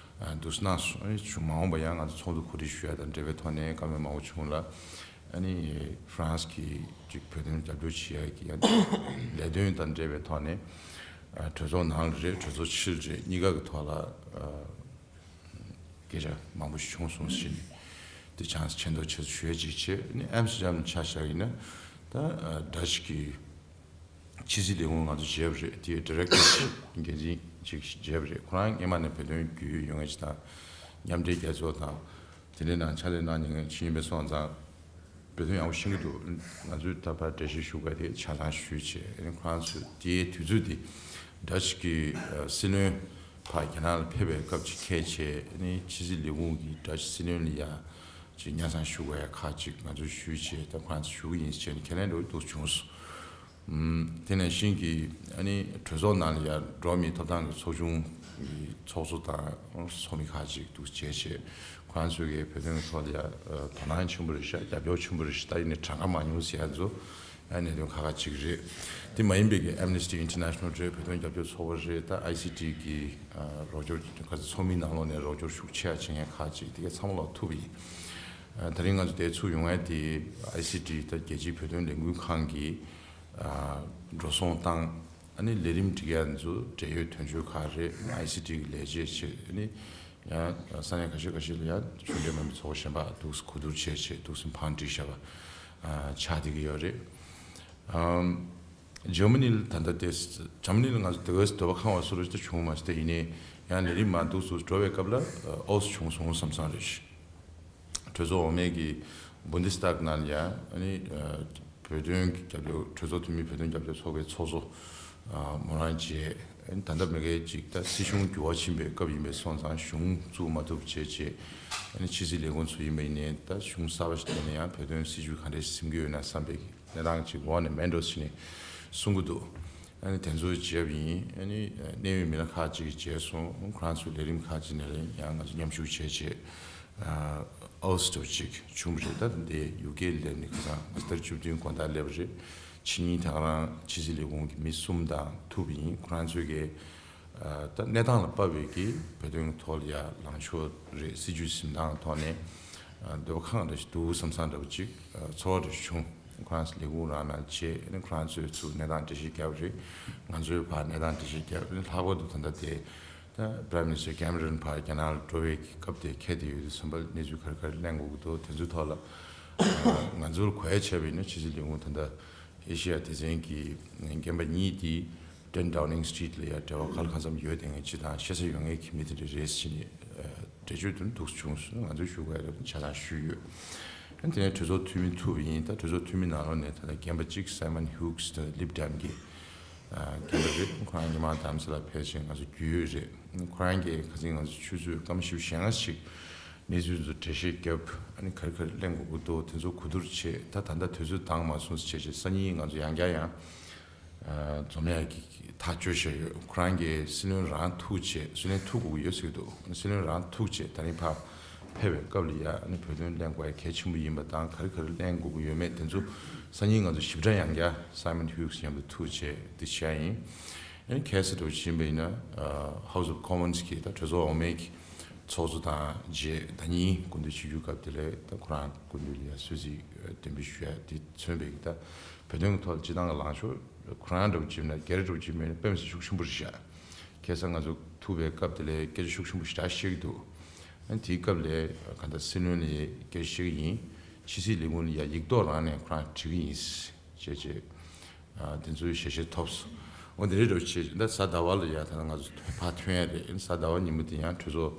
འདུག་སེ་གནང་སོང་། མ་འོངས་པ་ཡང་ང་ཚོ་ཚོགས་འདུ་གོ་སྒྲིག་ཞུ་ཡ་དང་འབྲེལ་བའི་ཐོག་ནས་བཀའ་མོལ་མང་པོ་བྱུང་ལ། ཨ་ནི་ཧྥ་རན་སི་གིས་ཅིག་བོད་དོན་རྒྱབ་སྐྱོར་བྱེད་ཡ་གི་ཡ་ལས་དོན་དང་འབྲེལ་བའི་ཐོག་ནས་ཨ་གྲོས་ཚོགས་ནང་ལ་རེད། གྲོས་ཚོགས་ཕྱི་ལ་རེད། གཉིས་ཀ་གི་ཐོག་ལ་ཨ་སྐད་ཆ་མང་པོ་ཞིག་བྱུང་སོང་ཟེར་ནས་དེ་ཆང་ས་ཆེན་ཐོག་ཆེ་ཤོས་ཅིག་བྱས། ཨ་ནི་ཨེམ་སི་ཊར་ཌམ་ཆ་བཞག་ཡིན་ན་ད་ཨ་ཌ་ཅི་གི་ཕྱི་སྲིད་ལས་ཁུངས་ང་ཚོ་བྱས་པ་རེད། དེའི་ཌི་རེག་ཊར་འགན་འཛིན་ཅིག་བྱས་པ་རེད། ཁོ་རང་སྔོན་མ་ནས་བོད་དོན་རྒྱུས་ཡོད་མཁན་ཅིག་དང་མཉམ་འབྲེལ་རྒྱལ་ཚོགས་དང་དེ་འདྲའི་ནང་ཕྱག་ལས་གནང་མྱོང་མཁན་ཅིག་ཡིན་པའི་སོང་ཙང་བོད་དོན་ཡག་པོ་ཤེས་ཀྱི་འདུག་ང་ཚོས་ད་ཕར་འགྲེལ་བཤད་ཞུ་དགོས་དེ་ཆ་ཚང་ཞུས་བྱས། ཨ་ནི་ཁོ་རང་ཚོས་དེའི་དུས་ཚོད་དེ་ཌ་ཅི་གི་ཨ་སྲིད་བློན་ཕར་རྒྱ་ནག་ལ་ཕེབས་པའི་སྐབས་ཅིག་འཁེལ་བྱས། ཨ་ནི་ཕྱི་སྲིད་ལས་ཁུངས་ཀྱིས་ཌ་ཅི་སྲིད་བློན་ལ་ཡ་ཅིག་སྙན་སེང་ཞུ་དགོས་ཡ་ཁག་ཅིག་ང་ཚོས་ཞུས་བྱས། ད་ཁོ་རང་ཚོས་ཞུ་གི་ཡིན་ཟེར་ནས་ཁས་ལེན་འགྲོ་གི་འདུག་བྱུང་སོང་། དེ་ནང་བཞིན་གྱི་ཨ་ནི་གྲོས་ཚོགས་ནང་ལ་ཡང་འགྲོ་བ་མིའི་ཐོབ་ཐང་གི་ཚོགས་ཆུང་གི་ཚོགས་གཙོ་དང་ཚོགས་མི་ཁག་ཅིག་འདུག་བྱས་བྱས། ཁོ་རང་ཚོས་ཀྱི་བོད་དོན་གྱི་ཐོག་ལ་ཡང་དོ་སྣང་ཆེན་པོ་རེད་ཤག་རྒྱབ་སྐྱོར་ཆེན་པོ་རེད་ཤག་ད་ཡིན་ནའི་གྲངས་ཀ་མང་ཉུང་ཟེར་ཡ་ཚོ་ཡང་གནད་དོན་ཁག་ཁག་ཅིག་རེད། དེ་མ་ཡིན་པའི་གི་Amnesty International རེད། བོད་དོན་རྒྱབ་སྐྱོར་ཚོགས་པ་རེད། ད་ཨའི་སི་ཊི་གི་རོགས་སྐྱོར་ག་ཚོད་ཚོགས་མིའི་ནང་ལོགས་ནས་རོགས་སྐྱོར་ཤུགས་ཆེ་བ་བྱེད་མཁན་ཁག་ཅིག་དེ་ག་ཚང་མ་ལ་ཐུག་པ་ཡིན། ད་རིང་ང་ཚོ་དེ་ཚུགས་ཡོང་ཡ་དེ་ཨའི་སི་ཊི་ད་རྒྱལ་སྤྱིའི་བོད་དོན་ལས་འགུལ་ཁང་གི་འགྲོ་སོང་བཏང་། ཨ་ནི་ལས་རིམ་སྒྲིག་ཡ་ཚོ་འབྲེལ་ཡོད་དོན་གཅོད་ཁག་རེད། ཨའི་སི་ཊི་གི་ལས་བྱེད་བྱས། ཨ་ནི་ཡང་ས་གནས་ཁ་ཤས་ཁ་ཤས་ལ་ཡང་གཞུང་འབྲེལ་མིན་པའི་ཚོགས་པ་གཞན་པ་འདུག་གོ་བསྡུར་བྱས་བྱས་འདུག་སེ་ཕར་སྒྲིག་བཞག་པ་ཆགས་བསྡད་ཀྱི་ཡོད་རེད། ཨམ། འཇར་མ་ནི་ལ་ད་ལྟ་དེ་འཇར་མ་ནི་ལ་ང་ཚོ་དེ་ག་སེ་འདོད་པ་ཁེངས་པ་བཟོ་འདྲ་ཅིག་བྱུང་མ་ཤེས། དེ་ཡིན་ནའི་ཡང་ལས་རིམ་མར་འདུག་སེ་འགྲོ་བའི་སྐབས་ལ་ཨོ་སི་བྱུང་སོང་བསམ་བསམ་རེད། གྲོས་ཚོགས་འོག་མའི་གི་བུན་དི་སི་ཏག་ནང་ལ་ཡང་ཨ་ནི་ཨ་བོད་དོན་གྱི་རྒྱབ་སྐྱོར་གྲོས་ཚོགས་འཐུས་མི་བོད་དོན་རྒྱབ་སྐྱོར་ཚོགས་པའི་ཚོགས་གཙོ་ཨ་མོ་རང་བྱས། ཨ་ནི་ད་ལྟ་མི་སྒེར་ཅིག་ད་སྲིད་གཞུང་འགྱུར་བ་ཕྱིན་པའི་སྐབས་ཡིན་པའི་སོང་ཙང་གཞུང་བཙུགས་མ་ཐུབ་བྱས་བྱས། ཨ་ནི་ཕྱི་སྲིད་ལས་ཁུངས་ཚོ་ཡིན་པ་ཡིན་ནའི་ད་གཞུང་གསར་པ་ཞིག་ཐོན་ནས་ཡང་བོད་དོན་སྲིད་བྱུས་ག་འདྲས་ཟིན་གྱི་ཡོད་ན་བསམ་པའི་གནས་སྟངས་ཅིག་འོག་ནས་མེད་འགྲོ་ཟེར་ནས་གསུང་གི་འདུག་ཨ་ནི་དེ་ཚོ་བརྗེད་པ་ཡིན། ཨ་ནི་གནད་ཡོད་མི་སྣ་ཁག་ཅིག་བརྗེད་སོང་། ཁོ་རང་ཚོའི་ལས་རིམ་ཁག་ཅིག་ནས་ཡང་ང་ཚོ་མཉམ་ཞུགས་བྱས་བྱས་ཨོ་སི་ཊོ་ཅིག་བྱུང་བ་རེད། ད་འདི་ཡུ་ཀེ་སླེབས་ནས་ཁ་སང་ང་ཚོ་ཟླ་བཅུ་བདུན་དགོང་དག་སླེབས་པ་རེད། ཕྱི་ཉིན་ད་ག་རང་ཕྱི་སྲིད་ལས་ཁུངས་ཀྱི་མི་གསུམ་དང་ཐུག་པ་ཡིན། ཁོ་རང་ཚོས་ཀྱི་ད་གནས་སྟངས་ལ་དཔག་པའི་གི་བོད་དོན་གྱི་ཐོག་ལ་ཡ་ལངས་ཕྱོགས་རེད། སྲིད་བྱུས་འཛིན་སྟངས་ཐོག་ནས་འདོད་པ་ཁེངས་རེ་ཞིག་འདུག་བསམ་བསམ་འདྲ་པོ་ཅིག་ཚོར་བ་རེ་ཞིག་བྱུང་། ཁོ་རང་ཚོ་ལས་ཁུངས་རང་ནང་བྱས། ཨ་ནི་ཁོ་རང་ཚོས་ཚུར་གནས་སྟངས་འགྲེལ་བཤད་བརྒྱབ་རེད། ང་ཚོས་ཕར་གནས་སྟངས་འགྲེལ་བཤད་བརྒྱབ། ཨ་ནི་ལྷག་པར་དུ་ད་ལྟ་དེ་ད་Prime Minister Cameron ཕར་རྒྱ་ནག་ལ་འགྲོ་བའི་སྐབས་དེ་འཁེལ་བསྡད་ཡོད་དུས་ཙམ་པ་གནས་ཚུལ་ག་རེ་ག་རེ་གླེང་དགོས་ཀྱི་འདུག་དེ་ཚོའི་ཐོག་ལ་ང་ཚོར་གོ་ཡ་བྱས་པ་ཡིན་ན་ཕྱི་སྲིད་ལས་ཁུངས་ད་ལྟ་ཨེ་ཤེ་ཡ་སྡེ་ཚན་གྱི་རྒན་པ་གཉིས་དེ་ཊེན་ཌའུ་ནིང་སི་ཊི་རིཊ་ལ་ཡ་འབྲེལ་བ་ག་ལ་གང་འཚམ་ཡོད་བསྡད་མཁན་ཅིག་དང་ཤེས་ས་ཡོད་མཁན་གྱི་མི་དེ་འདྲ་རེད་ཟེར་ནས་འགྲེལ་བརྗོད་དེ་འདུག་བྱུང་སོང་། ང་ཚོས་ཞུ་དགོས་ཡ་རེད། ཆ་ཚང་ཞུས་ཡོད། ཨ་ནི་དེ་ནས་གྲོས་ཚོགས་འཐུས་མི་ཐུག་པ་ཡིན། ད་གྲོས་ཚོགས་འཐུས་མི་ནང་ལོགས་ནས་ད་ལྟ་རྒན་པ་གཅིག་Simon Hughes ད་ལིབ་ཌེམ་གྱི་རྒན་པ་རེད། ཁོ་རང་ཉི་མ་དྷ་རམ་ས་ལ་ཕེབས་ཤིང་ང་ཚོ་རྒྱུས་ཡོད་རེད། ཁོ་རང་གིས་ཁ་སང་ང་ཚོ་ཆུ་ཚོད་སྐར་མ་བཞི་བཅུ་ཞེ་ལྔ་ཞིག་གནས་ཚུལ་ཚོ་འགྲེལ་བཤད་བརྒྱབ། ཨ་ནི་ག་རེ་ག་རེ་གླེང་དགོས་ཀྱི་འདུག་དེ་ཚོ་གོ་བསྡུར་བྱས། ད་ད་ལྟ་དུས་ཚོད་འདང་མ་སོང་ཟེར་བྱས་བྱས་སང་ཉིན་ང་ཚོ་ཡང་བསྐྱར་ཡང་འཛོམས་ཡག་གི་ཐག་གཅོད་བྱས་ཡོད། ཁོ་རང་གིས་སྲིད་བློན་རང་ཐུག་བྱས། སྲིད་བློན་ཐུག་དགོས་ཀྱི་ཡོད་ཟེར་གྱི་འདུག་སྲིད་བློན་རང་ཐུག་བྱས་ད་རིང་ཕར་ཕེབས་པའི་སྐབས་ལ་ཡ་ཨ་ནི་བོད་དོན་གླེང་དགོས་ཡ་གལ་ཆེན་པོ་ཡིན་པ་དང་ག་རེ་ག་རེ་གླེང་དགོས་ཀྱི་ཡོད་མེད་དེ་ཚོ་སང་ཉིན་ང་ཚོ་ཞིབ་ཕྲ་ཡང་བསྐྱར་Simon Hughes མཉམ་དུ་ཐུག་བྱས་དེ་བྱས་ཡིན། ཨ་ནི་ཁ་སང་འདྲ་བོ་ཅིག་ཡིན་པ་ཡིན་ན་House of Commons གི་ད་གྲོས་ཚོགས་འོག་མའི་གི་ཚོགས་གཙོ་དང་རྗེས་ཟླ་ཉིན་སྐུ་མདུན་ཆིབས་བསྒྱུར་སྐབས་དེ་ལ་ད་ཁོ་རང་སྐུ་མདུན་ལ་ཡ་གསོལ་ཚིགས་འདོན་སྤེལ་ཞུ་ཡ་དེ་མཚོན་པའི་གི་ད་བོད་དོན་གི་ཐོག་ལ་སྤྱི་བཏང་གི་ལངས་ཕྱོགས་ཁོ་རང་འདྲ་བོ་ཅིག་ཡིན་ན་སྒེར་འདྲ་བོ་ཅིག་མིན་ན་དཔེ་མི་སྲིད་ཤུགས་ཆེན་པོ་རེད་ཤག་ཁ་སང་ང་ཚོ་ཐུག་པའི་སྐབས་དེ་ལ་སྐད་ཆ་ཤུགས་ཆེན་པོ་ཞེ་དྲག་བཤད་ཀྱི་འདུག་ཨ་ནི་དེའི་སྐབས་ལ་ག་འདྲ་སྲིད་བློན་ལ་སྐད་ཆ་བཤད་ཀྱི་ཡིན། ཕྱི་སྲིད་ལས་ཁུངས་ལ་ཡ་ཡིག་ཐོག་རང་ནས་ཁོ་རང་བྲིས་ཀྱི་ཡིན་ཞེས་བྱས། ཨ་དེ་ཚོའི་ཞལ་བཞེས་ཐོབ་སོང་། འོ་དེ་རེད་འགྲོ་བྱས་ད་གཟའ་ཟླ་བ་ལ་ཡ་ད་ང་ཚོ་ཕར་ཐོན་ཡ་རེད། གཟའ་ཟླ་བ་ཉིན་མོ་དེ་ཡང་གྲོས་ཚོགས་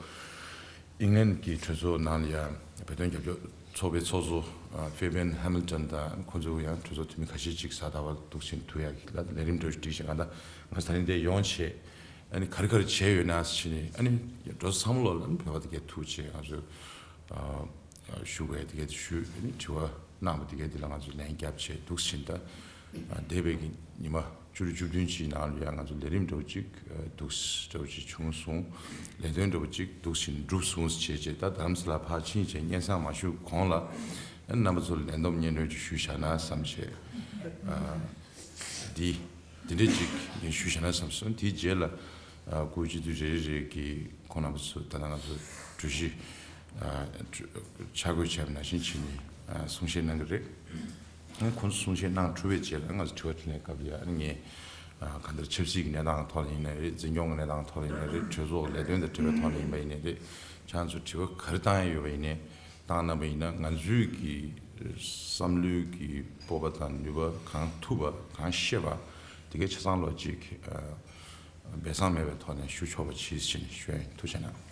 ཨིང་ལན་གྱི་གྲོས་ཚོགས་ནང་ལ་ཡ་བོད་དོན་རྒྱབ་སྐྱོར་ཚོགས་པའི་ཚོགས་གཙོ་ཨ་Fabian Hamilton དང་ཁོང་ཚོ་ཡང་གྲོས་ཚོགས་འཐུས་མི་ཁ་ཤས་ཅིག་གཟའ་ཟླ་བ་འདུག་ཕྱིན་ཐུག་ཡ་གི་ལ་ལས་རིམ་འགྲོ་བཞིན་བསྒྲིགས་ཤིང་ག་ད་ང་ཚོ་ད་རིང་འདིར་ཡོང་བྱས་ཨ་ནི་ག་རེ་ག་རེ་བྱས་ཡོད་ན་ཟེར་ནས་ཨ་ནི་གྲོས་ཚོགས་ཚང་མ་ལོག་ལ་ནི་བོད་པ་དེ་གས་ཐུག་བྱས་ང་ཚོ་ཨ། ཞུ་བའི་དེ་གའི་དེ་ཞུས་ནི་དྲི་བ་གནང་བ་དེ་གའི་དེ་ལ་ང་ཚོ་ལན་བརྒྱབ་བྱས་འདུག་ཕྱིན་ད། འདས་པའི་གི་ཉི་མ་བཅུ་དྲུག་བཅུ་བདུན་ཅིག་ནང་ལ་ཡང་ང་ཚོ་ལས་རིམ་འདྲ་བོ་ཅིག་འདུག་འདྲ་བོ་ཅིག་བྱུང་སོང་། ལས་དོན་འདྲ་བོ་ཅིག་འདུག་ཕྱིན་འགྲུབ་སོང་བྱས་བྱས་ད་རྡ་རམ་ས་ལ་ཕར་ཕྱིན་བྱས་སྙན་སེང་མ་ཞུ་གོང་ལ་རྣམ་པ་ཚོ་ལ་ལས་བསྡོམས་སྙན་སྒྲོན་ཅིག་ཞུས་བཞག་ན་བསམ་བྱས། འདི། འདི་འདྲས་ཅིག་ངས་ཞུས་བཞག་ན་བསམ་སོང་། དེའི་རྗེས་ལ་ཨ་སྐུ་སྤྱི་འཐུས་རེ་རེ་གིས་ཁོང་རྣམ་པ་ཚོ་ད་ལྟ་ང་ཚོ་གྲོས་གཞི་ཨ་འཆར་འགོད་བྱས་པ་ནང་བཞིན་བྱས་ནས་ཨ་གསུང་བཤད་གནང་གི་རེད། ཨ་ཁོང་ཚོ་གསུང་བཤད་གནང་གྲུབ་པའི་རྗེས་ལ་ང་ཚོ་དྲི་བ་དྲིས་ལན་སྐབས་ལ་ཨ་ནི་ངས་ཨ་གང་ལྟར་ཆབ་སྲིད་ཀྱི་གནས་སྟངས་ཐོག་ལ་ཡིན་ནའི་རེད། འཛིན་སྐྱོང་གི་གནས་སྟངས་ཐོག་ལ་ཡིན་ནའི་རེད། གྲོས་ཚོགས་ཀྱི་ལས་དོན་དང་འབྲེལ་བའི་ཐོག་ལ་ཡིན་པ་ཡིན་ནའི་རེད། ཁྱེད་རང་ཚོ་དྲི་བ་ག་རེ་བཏང་ཡ་ཡོད་པ་ཡིན་ནའི། བཏང་གནང་བ་ཡིན་ན་ང་ཚོའི་གི་བསམ་བློའི་གི་སྤོབས་པ་དང་ནུས་པ་གང་ཐུབ་པ་གང་ཤེས་པ་དེ་གའི་ཆ་ཚང་ལོ་གཅིག་སྦས་གསང་མེད་པའི་ཐོག་ནས་ཞུ་ཆོག་པ་བྱེད་ཟེར་ནས་ཞུ་ཡ་ཡིན། ཐུགས་རྗེ་གནང་།